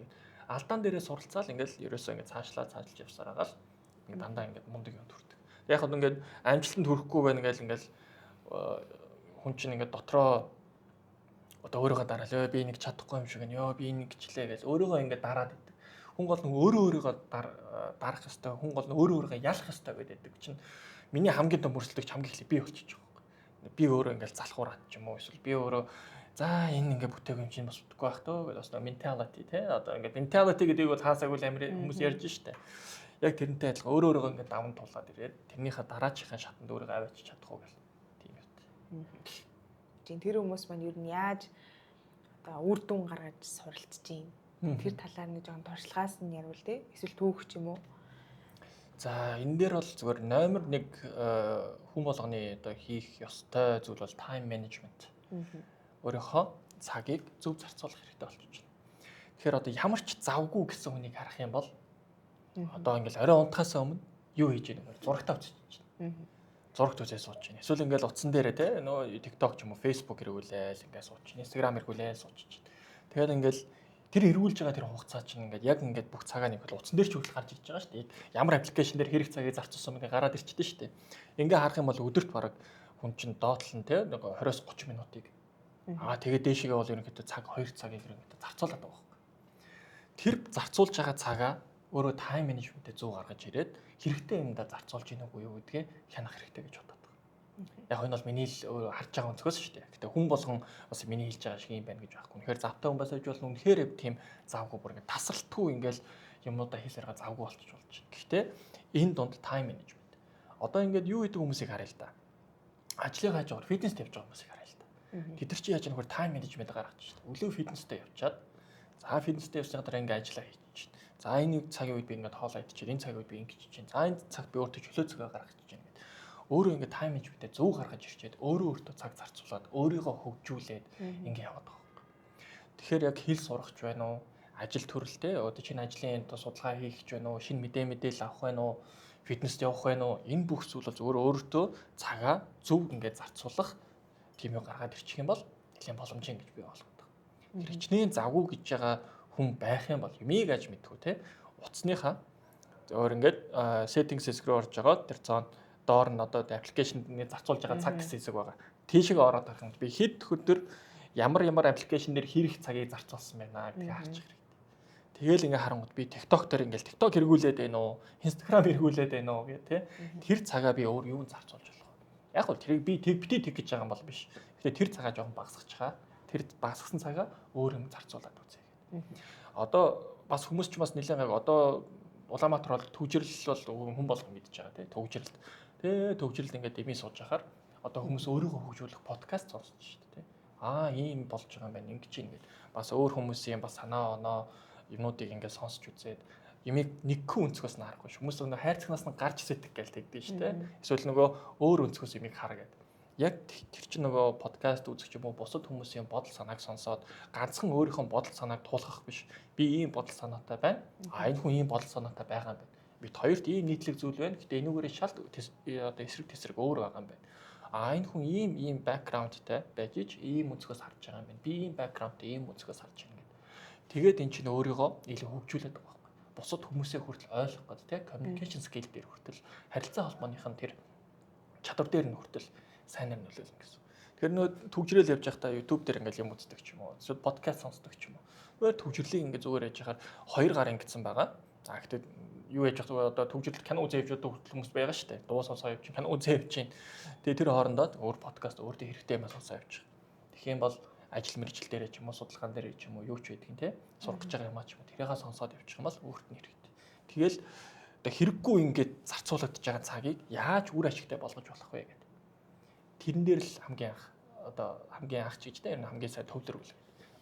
Алдаан дээрээ суралцаал ингээл ерөөсөө ингэ цаашлаа цаашлж явсаар байгаа л ингэ дандаа ингэ мундаг юм төрдөг. Яг хад ингээд амжилтанд хүрэхгүй байна ингээл ингээл хүн чинь ингээд дотроо одоо өөрийгөө дараал, өө би нэг чадахгүй юм шиг байна. Ёо би нэг гिचлээ гэж өөрийгөө ингээд дараад идэг. Хүн гол нь өөрөө өөрийгөө дарах ёстой. Хүн гол нь өөрөө өөрийгөө ялах ёстой гэдэг чинь миний хамгийн том өрсөлдөгч хамгийн эхлээ би болчихж байгаа юм. Би өөрөө ингээд залхуураад ч юм уу, эсвэл би өөрөө за энэ ингээ бүтээгүй юм чинь бас бүтэхгүй байх тоо гэж бас нэг mentality те, одоо ингээ mentality гэдэг бол хаасаагүй л амар хүмүүс ярьж штэ. Яг тэрнтэй адилхан өөрөө өөрийгөө ингээ даван туулаад ирээд тэрнийхээ дараачихын шатанд өөрийгөө аваачиж чадах уу гэл тийм юм.
Тийм, тэр хүмүүс маань ер нь яаж одоо үр дүн гаргаж суралцж юм? Тэр талаар нэг жоохон туршлагаас нь ярил те. Эсвэл түүх ч юм уу?
За энэ дээр бол зүгээр номер 1 хүн болгоны одоо хийх ёстой зүйл бол time management. Өөрийнхөө цагийг зөв зарцуулах хэрэгтэй болчих байна. Тэгэхээр одоо ямар ч завгүй гэсэн хүнийг харах юм бол одоо ингээл орой унтахаас өмнө юу хийж яах вэ? Зурагтаа үзэж байна. Зурагт үзээ сууж байна. Эсвэл ингээл утсан дээрээ те нөө TikTok ч юм уу, Facebook эргүүлээл ингээд сууж байна. Instagram эргүүлээл сууж байна. Тэгээд ингээл тэр эргүүлж байгаа тэр хугацаа чинь ингээд яг ингээд бүх цагаа нэг бол утсан дээр ч хүртэл гарч ирж байгаа шүү дээ. Ямар application дээр хэрэг цагийг зарцуулсан мэг гараад ирчихдээ шүү дээ. Ингээ харах юм бол өдөрт бараг хүн чинь доотлон те нэг 20-30 минутыг тэгээд дээшгээ бол ерөнхийдөө цаг 2 цагийг ерөнхийдөө зарцуулаад байгаа байхгүй. Тэр зарцуулж байгаа цагаа өөрөө time management-ээ зөв гаргаж ирээд хэрэгтэй юмдаа зарцуулж гинэ үгүй юу гэдгээ хянах хэрэгтэй гэж бодоод байгаа. Яг энэ бол миний л харж байгаа өнцгөөс шүү дээ. Гэтэ хүн болгон бас миний хэлж байгаа шиг юм байна гэж байхгүй. Үнэхээр завтай хүн бас байж болно. Үнэхээр тийм завгүй бүр ингээд тасралтгүй ингээд юмнуудаа хийсээрээ завгүй болчих болж байна. Гэхдээ энэ дунд time management. Одоо ингээд юу хийдэг хүмүүсийг харъя л да. Ажлын хажуугаар фитнест явж байгаа хүмүүсийг харъя л да. Тэд нар чи яаж нөхөр time management гаргаж шүү дээ. Өглөө фитнестэй явчаад, за, фитнестэй явсны дараа ингээд ажиллаа хийчих. За, энэ цагийн үед би ингээд хоол идчихээ, энэ цагийн үед би ингэж чинь. За, энэ цагт би өөртөө чөлөө цагаа гаргаж чинь ингээд. Өөрөө ингээд time management-тэй зөв гаргаж ирчээд, өөрөө өөртөө цаг зарцуулаад, өөрийгөө хөгжүүлээд ингээд яваад байгаа байхгүй. Тэгэхээр яг хэл сурах ч байна уу, ажил төрөлтэй одоо чинь ажлын одоо судалгаа хийх ч байна уу, шинэ мэдээлэл авах байна уу, фитнест явах байна уу, энэ бүх зүйл бол зөвхөн өөртөө цагаа зөв ингээд зарцуулах тийм юм гаргаад ирчих юм бол нэлээд боломжийн гэж би ойлгодог. Тэр хичнээн завгүй гэж байгаа хүн байх юм бол юмыг аж мэдхүү те, утасныхаа зөвөр ингээд settings хэсэг рүү орж байгаа, тэр цаана доор нь одоо application ны зарцуулж байгаа цаг гэсэн хэсэг байгаа. Тийшээ ороод харах юм, би хэд өдөр ямар ямар application дээр хэрэг цагийг зарцуулсан байна гэдгийг харж хэрэгтэй. Тэгэл ингээ харангууд би TikTok дээр ингээл TikTok хэрэгүүлээд байна уу, Instagram хэрэгүүлээд байна уу гэх тэ. Тэр цагаа би өөр юунд зарцуулж болох вэ? Яг гол тэрийг би тэг бити тэг гэж байгаа юм бол биш. Гэтэ тэр цагаа жоохон багасгачихаа. Тэр багасгасан цагаа өөр юм зарцуулаад үзье гэдэг. Одоо бас хүмүүс ч бас нэлээд гайг одоо Улаанбаатар бол түгжрэл бол хүн болгон мэдж байгаа тий, түгжрэлт. Тэ, түгжрэлд ингээд дэмий сууж байхаар одоо хүмүүс өөрийгөө хөгжүүлэх подкаст сонсож шүү дээ. Аа, ийм болж байгаа юм байна, ингэж юм гээд бас өөр хүмүүсийн бас санаа оноо юмнуудыг ингээд сонсч үзээд юмыг нэгхэн өнцгөөс нь харахгүй. Хүмүүс нөгөө хайрцагнаас нь гарч сэтгэх гээл тэгдэж шүү дээ. Эсвэл нөгөө өөр өнцгөөс юмыг хар гэдэг. Яг тэр чинь нөгөө подкаст үзэх ч юм уу, бусад хүмүүсийн бодол санааг сонсоод ганцхан өөрийнхөө бодол санааг туулгах биш. Би ийм бодол санаатай байна. А, энэ хүн ийм бодол санаатай байгаа юм байна. Бид хоёрт ийм нийтлэг зүйл байна. Гэтэ энүүгээрээ шалт одоо эсрэг тесрэг өөр байгаа юм байна. А, энэ хүн ийм ийм background тай байж ич ийм өнцгөөс харж байгаа юм байна. Би ийм background тай ийм өнцгөөс харж байна гэдэг. Тэгээд эн чинь өөрийгөө илүү хөгжүүлээд байгаа байхгүй. Бусад хүмүүсээ хүртэл ойлгох гэдэг тийм communication skill дээр хүртэл, харилцаа холбооных нь тэр чадвар дээр нь хүртэл сайнаар нөлөөлнө гэсэн. Тэгэхээр нөө түгжрэл явж байхдаа YouTube дээр ингээл юм үздэг ч юм уу, эсвэл подкаст сонсдог ч юм уу. Зүгээр түгжрэлийн ингээ зүгээр яж хахаар хоёр гар ингэсэн байгаа. За, гэхдээ юу яж зүгээр одоо түгжрэл кино үзээ явж байгаа хүртэл хүмүүс байгаа шүү дээ. Дуу сонсоо явж, кино үзээ явж чинь. Тэгээ тэр хоорондоо өөр подкаст, өөртөө хэрэгтэй юм сонсоо явж. Тэгэх юм бол ажил мэргэжил дээр ч юм уу, судалгаан дээр ч юм уу, юу ч байдгийг те, сурах гэж байгаа юм аа ч юм уу, тэрийгээ сонсоод явчих юм бол өөрт нь хэрэгтэй. Тэгэл одоо хэрэггүй ингээд зарцуулагдаж байгаа цагийг яаж үр ашигтай болгож болох вэ гэдэг. Тэрэн дээр л хамгийн анх, одоо хамгийн анх ч гэж те, ер нь хамгийн сайн төвлөрүүл.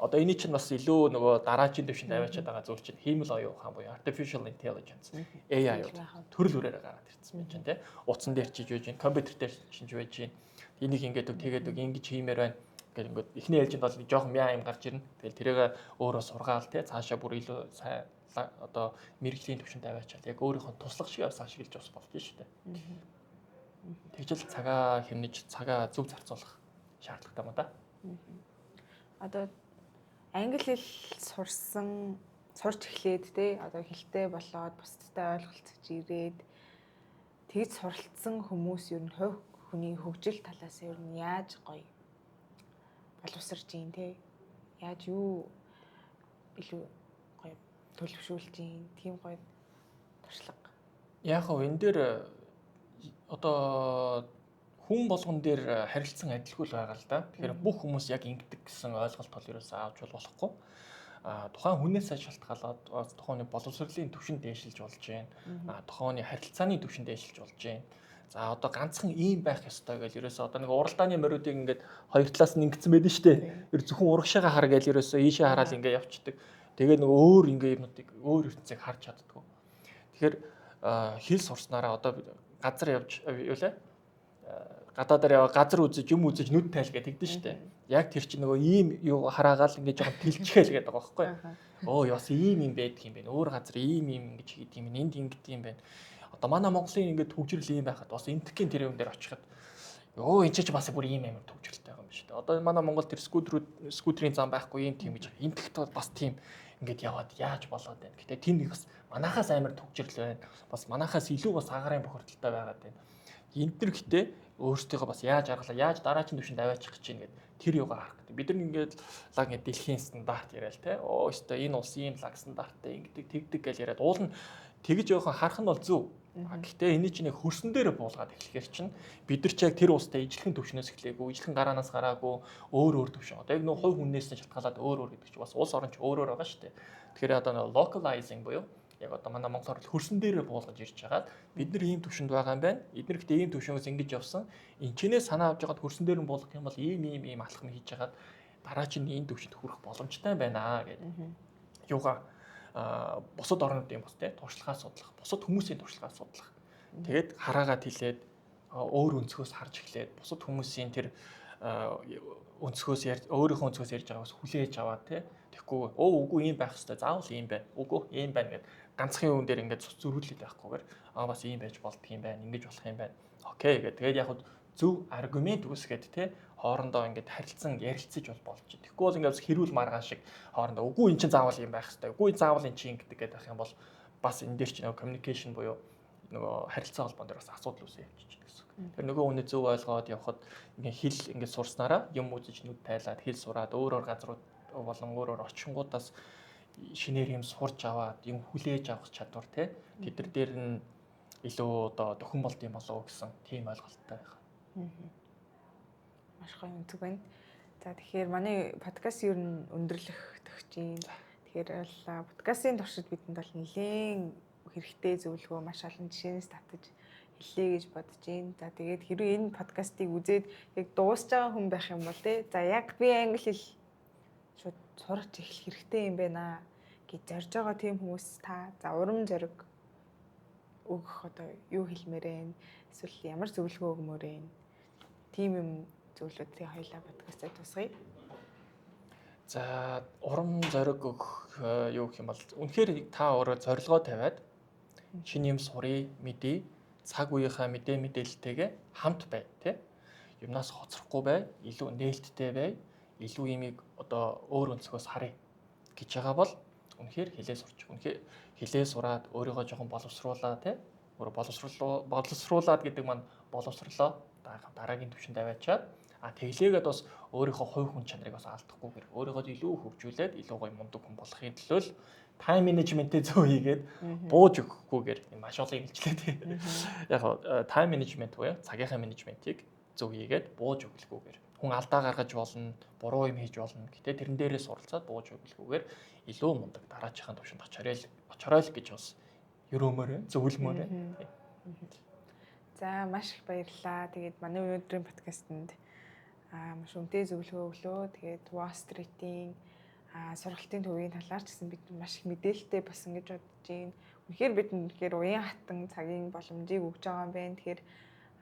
Одоо эний чинь бас илүү нөгөө дараагийн төвшөнд аваачаад байгаа зүйл чинь хиймэл оюун ухаан буюу artificial intelligence, AI төрөл бүрээр гараад ирсэн байж байна те. Утсан дээр чиж байж байна, компьютер дээр чиж байж байна. Энийг ингээд үг, тэгээд үг ингэж хиймээр байна гэх ингээд эхний ээлжинд бол жоохон мяа юм гарч ирнэ. Тэгэл тэрийг өөрөө сургаал те, цаашаа бүр илүү сайн одоо мэргэжлийн төвшөнд аваачаал яг өөрийнхөө туслах шиг бас ашиглаж бас болж шүү дээ. Тэгж л цагаа хэмнэж, цагаа зөв зарцуулах шаардлагатай юм да.
Одоо англи хэл сурсан, сурч эхлээд те, одоо хэлтэй болоод бусдтай ойлголцож ирээд тэгж суралцсан хүмүүс ер нь хувь хүний хөгжил талаас ер нь яаж гоё боловсарч юм те, яаж юу илүү гоё төлөвшүүлж юм, тийм гоё туршлага?
Яг хав энэ дээр одоо хүн болгон дээр харилцан адилгүй л байгаа л да. Тэгэхээр бүх хүмүүс яг ингэдэг гэсэн ойлголт бол ерөөсөө авч бол болохгүй. А, тухайн хүнээсээ шалтгаалаад тухайн хүний боловсролын түвшин дээшилж болж байна. А, тухайн хүний харилцааны түвшин дээшилж болж байна. За, одоо ганцхан ийм байх ёстой гэж ерөөсөө одоо нэг уралдааны мориудыг ингээд хоёр талаас нь ингэсэн байдаг шүү дээ. Ер зөвхөн урагшаага хар гэж ерөөсөө ийшээ хараад ингээд явцдаг. Тэгээд нэг өөр ингээд юмнуудыг, өөр ертөнцийг харж чаддгүй. Тэгэхээр хэл сурснараа одоо газар явж, юу лээ, гадаадаар яваа, газар үзэж, юм үзэж нүд тайл гэдэг тэгдэн штэ. Яг тэр чинь нөгөө ийм юу хараагаал ингээд жоохон тэлчихээл гэдэг байгаа байхгүй. Оо, яс ийм юм байдаг юм байна. Өөр газар ийм юм ингэж хийдэг юм байна. Энд ингэдэг юм байна. Одоо манай Монголын ингээд түгжрэл ийм байхад бас энтхийн тэр юм дээр очиход, ёо, энэ ч бас бүр ийм амар түгжрэлтэй байгаа юм биш үү. Одоо манай Монгол тэр скутерүүд, скутерийн зам байхгүй юм тийм гэж. Энтхт бол бас тийм ингээд яваад яаж болоод байна. Гэтэ тийм нэг бас манахаас амар түгжрэл байна. Бас манахаас илүү бас агарын бохирдолтой байгаад байна. Энд дэр гэтээ өөрсдийгөө бас яаж аргалаа, яаж дараагийн түвшинд аваачих гэж байна гэд тэр юугаа харах гэдэг. Бид нар ингээд лаг ингээд дэлхийн стандарт яриад те. Оо, өстой энэ улс ийм лаг стандарттай ингэдэг тэгдэг гэж яриад уул нь Тэгж явах харах нь бол зөв. Гэхдээ эний чинь яг хөрсөн дээр буулгаад эхлэхээр чинь бид нар ч яг тэр улстай ижлэхэн төвшнөөс эхлэегүй, ижлэхэн гараанаас гараагүй, өөр өөр төвшин. Одоо яг нөө хувь хүнээс нь шалтгаалаад өөр өөр гэдэг чинь бас улс орон ч өөр өөр байгаа шүү дээ. Тэгэхээр одоо нөө localizing буюу яг одоо манай монголоор хөрсөн дээрээ буулгаж ирж хагаад бид нар ийм төвшөнд байгаа юм байна. Эдгээр гэхдээ ийм төвшөнгөөс ингэж явсан. Энчнээ санаа авч байгаад хөрсөн дээр нь буулгах юм бол ийм ийм ийм алхам хийж хагаад дараа чинь энэ төвшөнд хүрэх боломжтой байна гэдэг. Юугаа бусад орнуудын бас те туршлагаа судлах, бусад хүмүүсийн туршлагаа судлах. Тэгээд хараагаа тэлээд өөр өнцгөөс харж эхлээд бусад хүмүүсийн тэр өнцгөөс өөрийнхөө өнцгөөс ярьж байгаагаас хүлээж аваад те тэгэхгүй өө үгүй ийм байх хэвээр, заавал ийм байна. Үгүй ийм байна гэд ганцхан юм дээр ингээд цус зөрүүлээд байхгүйгээр аа бас ийм байж болдго юм байна. Ингэж болох юм байна. Okay гэд тэгээд яг зөв argument үүсгээд те хоорондоо ингээд харилцан ярилцаж бол болж байна. Тэгэхгүй бол ингээд хэрүүл маргаан шиг хоорондоо үгүй эн чинь заавал юм байх хэвээр. Үгүй заавал эн чинь ингэдэг гэдэг байх юм бол бас энэ дээр чинь нөгөө communication буюу нөгөө харилцаа холбоон дээр бас асуудал үүсээ явчих гэсэн үг. Тэр нөгөө хүний зөв ойлгоод явхад ингээд хэл ингээд сурснараа юм үзэж нүд тайлаад хэл сураад өөр өөр газрууд болон өөр өөр орчингуудаас шинээр юм сурч аваад юм хүлээж авах чадвар те тэд нар дээр нь илүү одоо дөхөн болд юм болов уу гэсэн тийм ойлголттой байх.
Маш гоё өнцөг байна. За, тэгэхээр манай подкаст ер нь өндөрлөх төгсөж байна. Тэгэхээр бол подкастын туршид бидэнд бол нэлээд хэрэгтэй зөвлөгөө, маш олон жишээнээс татаж хэллээ гэж бодож байна. За, тэгээд хэрвээ энэ подкастыг үзээд яг дуусж байгаа хүн байх юм бол те за яг би англи хэл шууд сурч эхлэх хэрэгтэй юм байна гэж зорж байгаа тийм хүмүүс та за урам зориг өгөх одоо юу хэлмээр байна? Эсвэл ямар зөвлөгөө өгмөр байна? Тийм юм зөвлөдгийг хоёлаа подкастаа тусгая.
За, урам зориг өгөх юу гэх юм бол үнэхээр та өөрөө зорилгоо тавиад шинэ юм сурыг, мэдээ, цаг үеийнхаа мэдээлэлтэйгээ хамт бай, тий? Юмнаас хоцрохгүй бай, илүү нээлттэй бай, илүү имийг одоо өөр өнцгөөс харъя гэж байгаа бол үнэхээр хэлээ сурч. Үнэхээр хэлээ сураад өөрийгөө жоохон боловсруулаа, тий? Өөрөө боловсруулад гэдэг маань боловсрлоо дараагийн түвшинд аваачаад тэглээгээд бас өөрийнхөө хувь хүн чанарыг бас алдахгүйгээр өөрийгөө илүү хөгжүүлээд илүү гоё мундаг хүн болохын төлөө л time management-ээ зөв хийгээд бууж өгөхгүйгээр маш олон юм хэлжлээ тий. Яг time management буюу цагийнхаа менежментийг зөв хийгээд бууж өглөхгүйгээр хүн алдаа гаргаж болно, буруу юм хийж болно. Гэтэ тэрэн дээрээ суралцаад бууж өглөхгүйгээр илүү мундаг дараачихын төвшөнд очорой л гэж бас ерөөмөр, зөвлөмөр.
За, маш их баярлалаа. Тэгээд манай өнөөдрийн подкастэнд маш үнэтэй зөвлөгөө өглөө. Тэгээд Wall Street-ийн сургалтын төвийн талаар ч гэсэн бид маш их мэдээлэлтэй болсон гэж бодож байна. Үнэхээр бид үнэхээр уян хатан цагийн боломжийг өгж байгаа юм байна. Тэгэхээр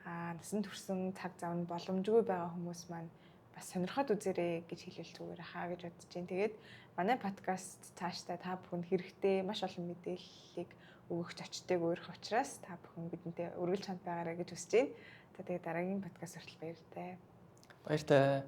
насан турсан цаг зав нь боломжгүй байгаа хүмүүс маань бас сонирхоод үзээрэй гэж хэлвэл зүгээр хаа гэж бодож байна. Тэгээд манай подкаст цаашдаа та бүхэнд хэрэгтэй маш олон мэдээллийг өгөх зочдыг өөрөх учраас та бүхэн бидэнтэй үргэлж хамт байгаарай гэж хүсэж байна. За, тэгээд дараагийн подкаст хүртэл баяртай.
Баяртай.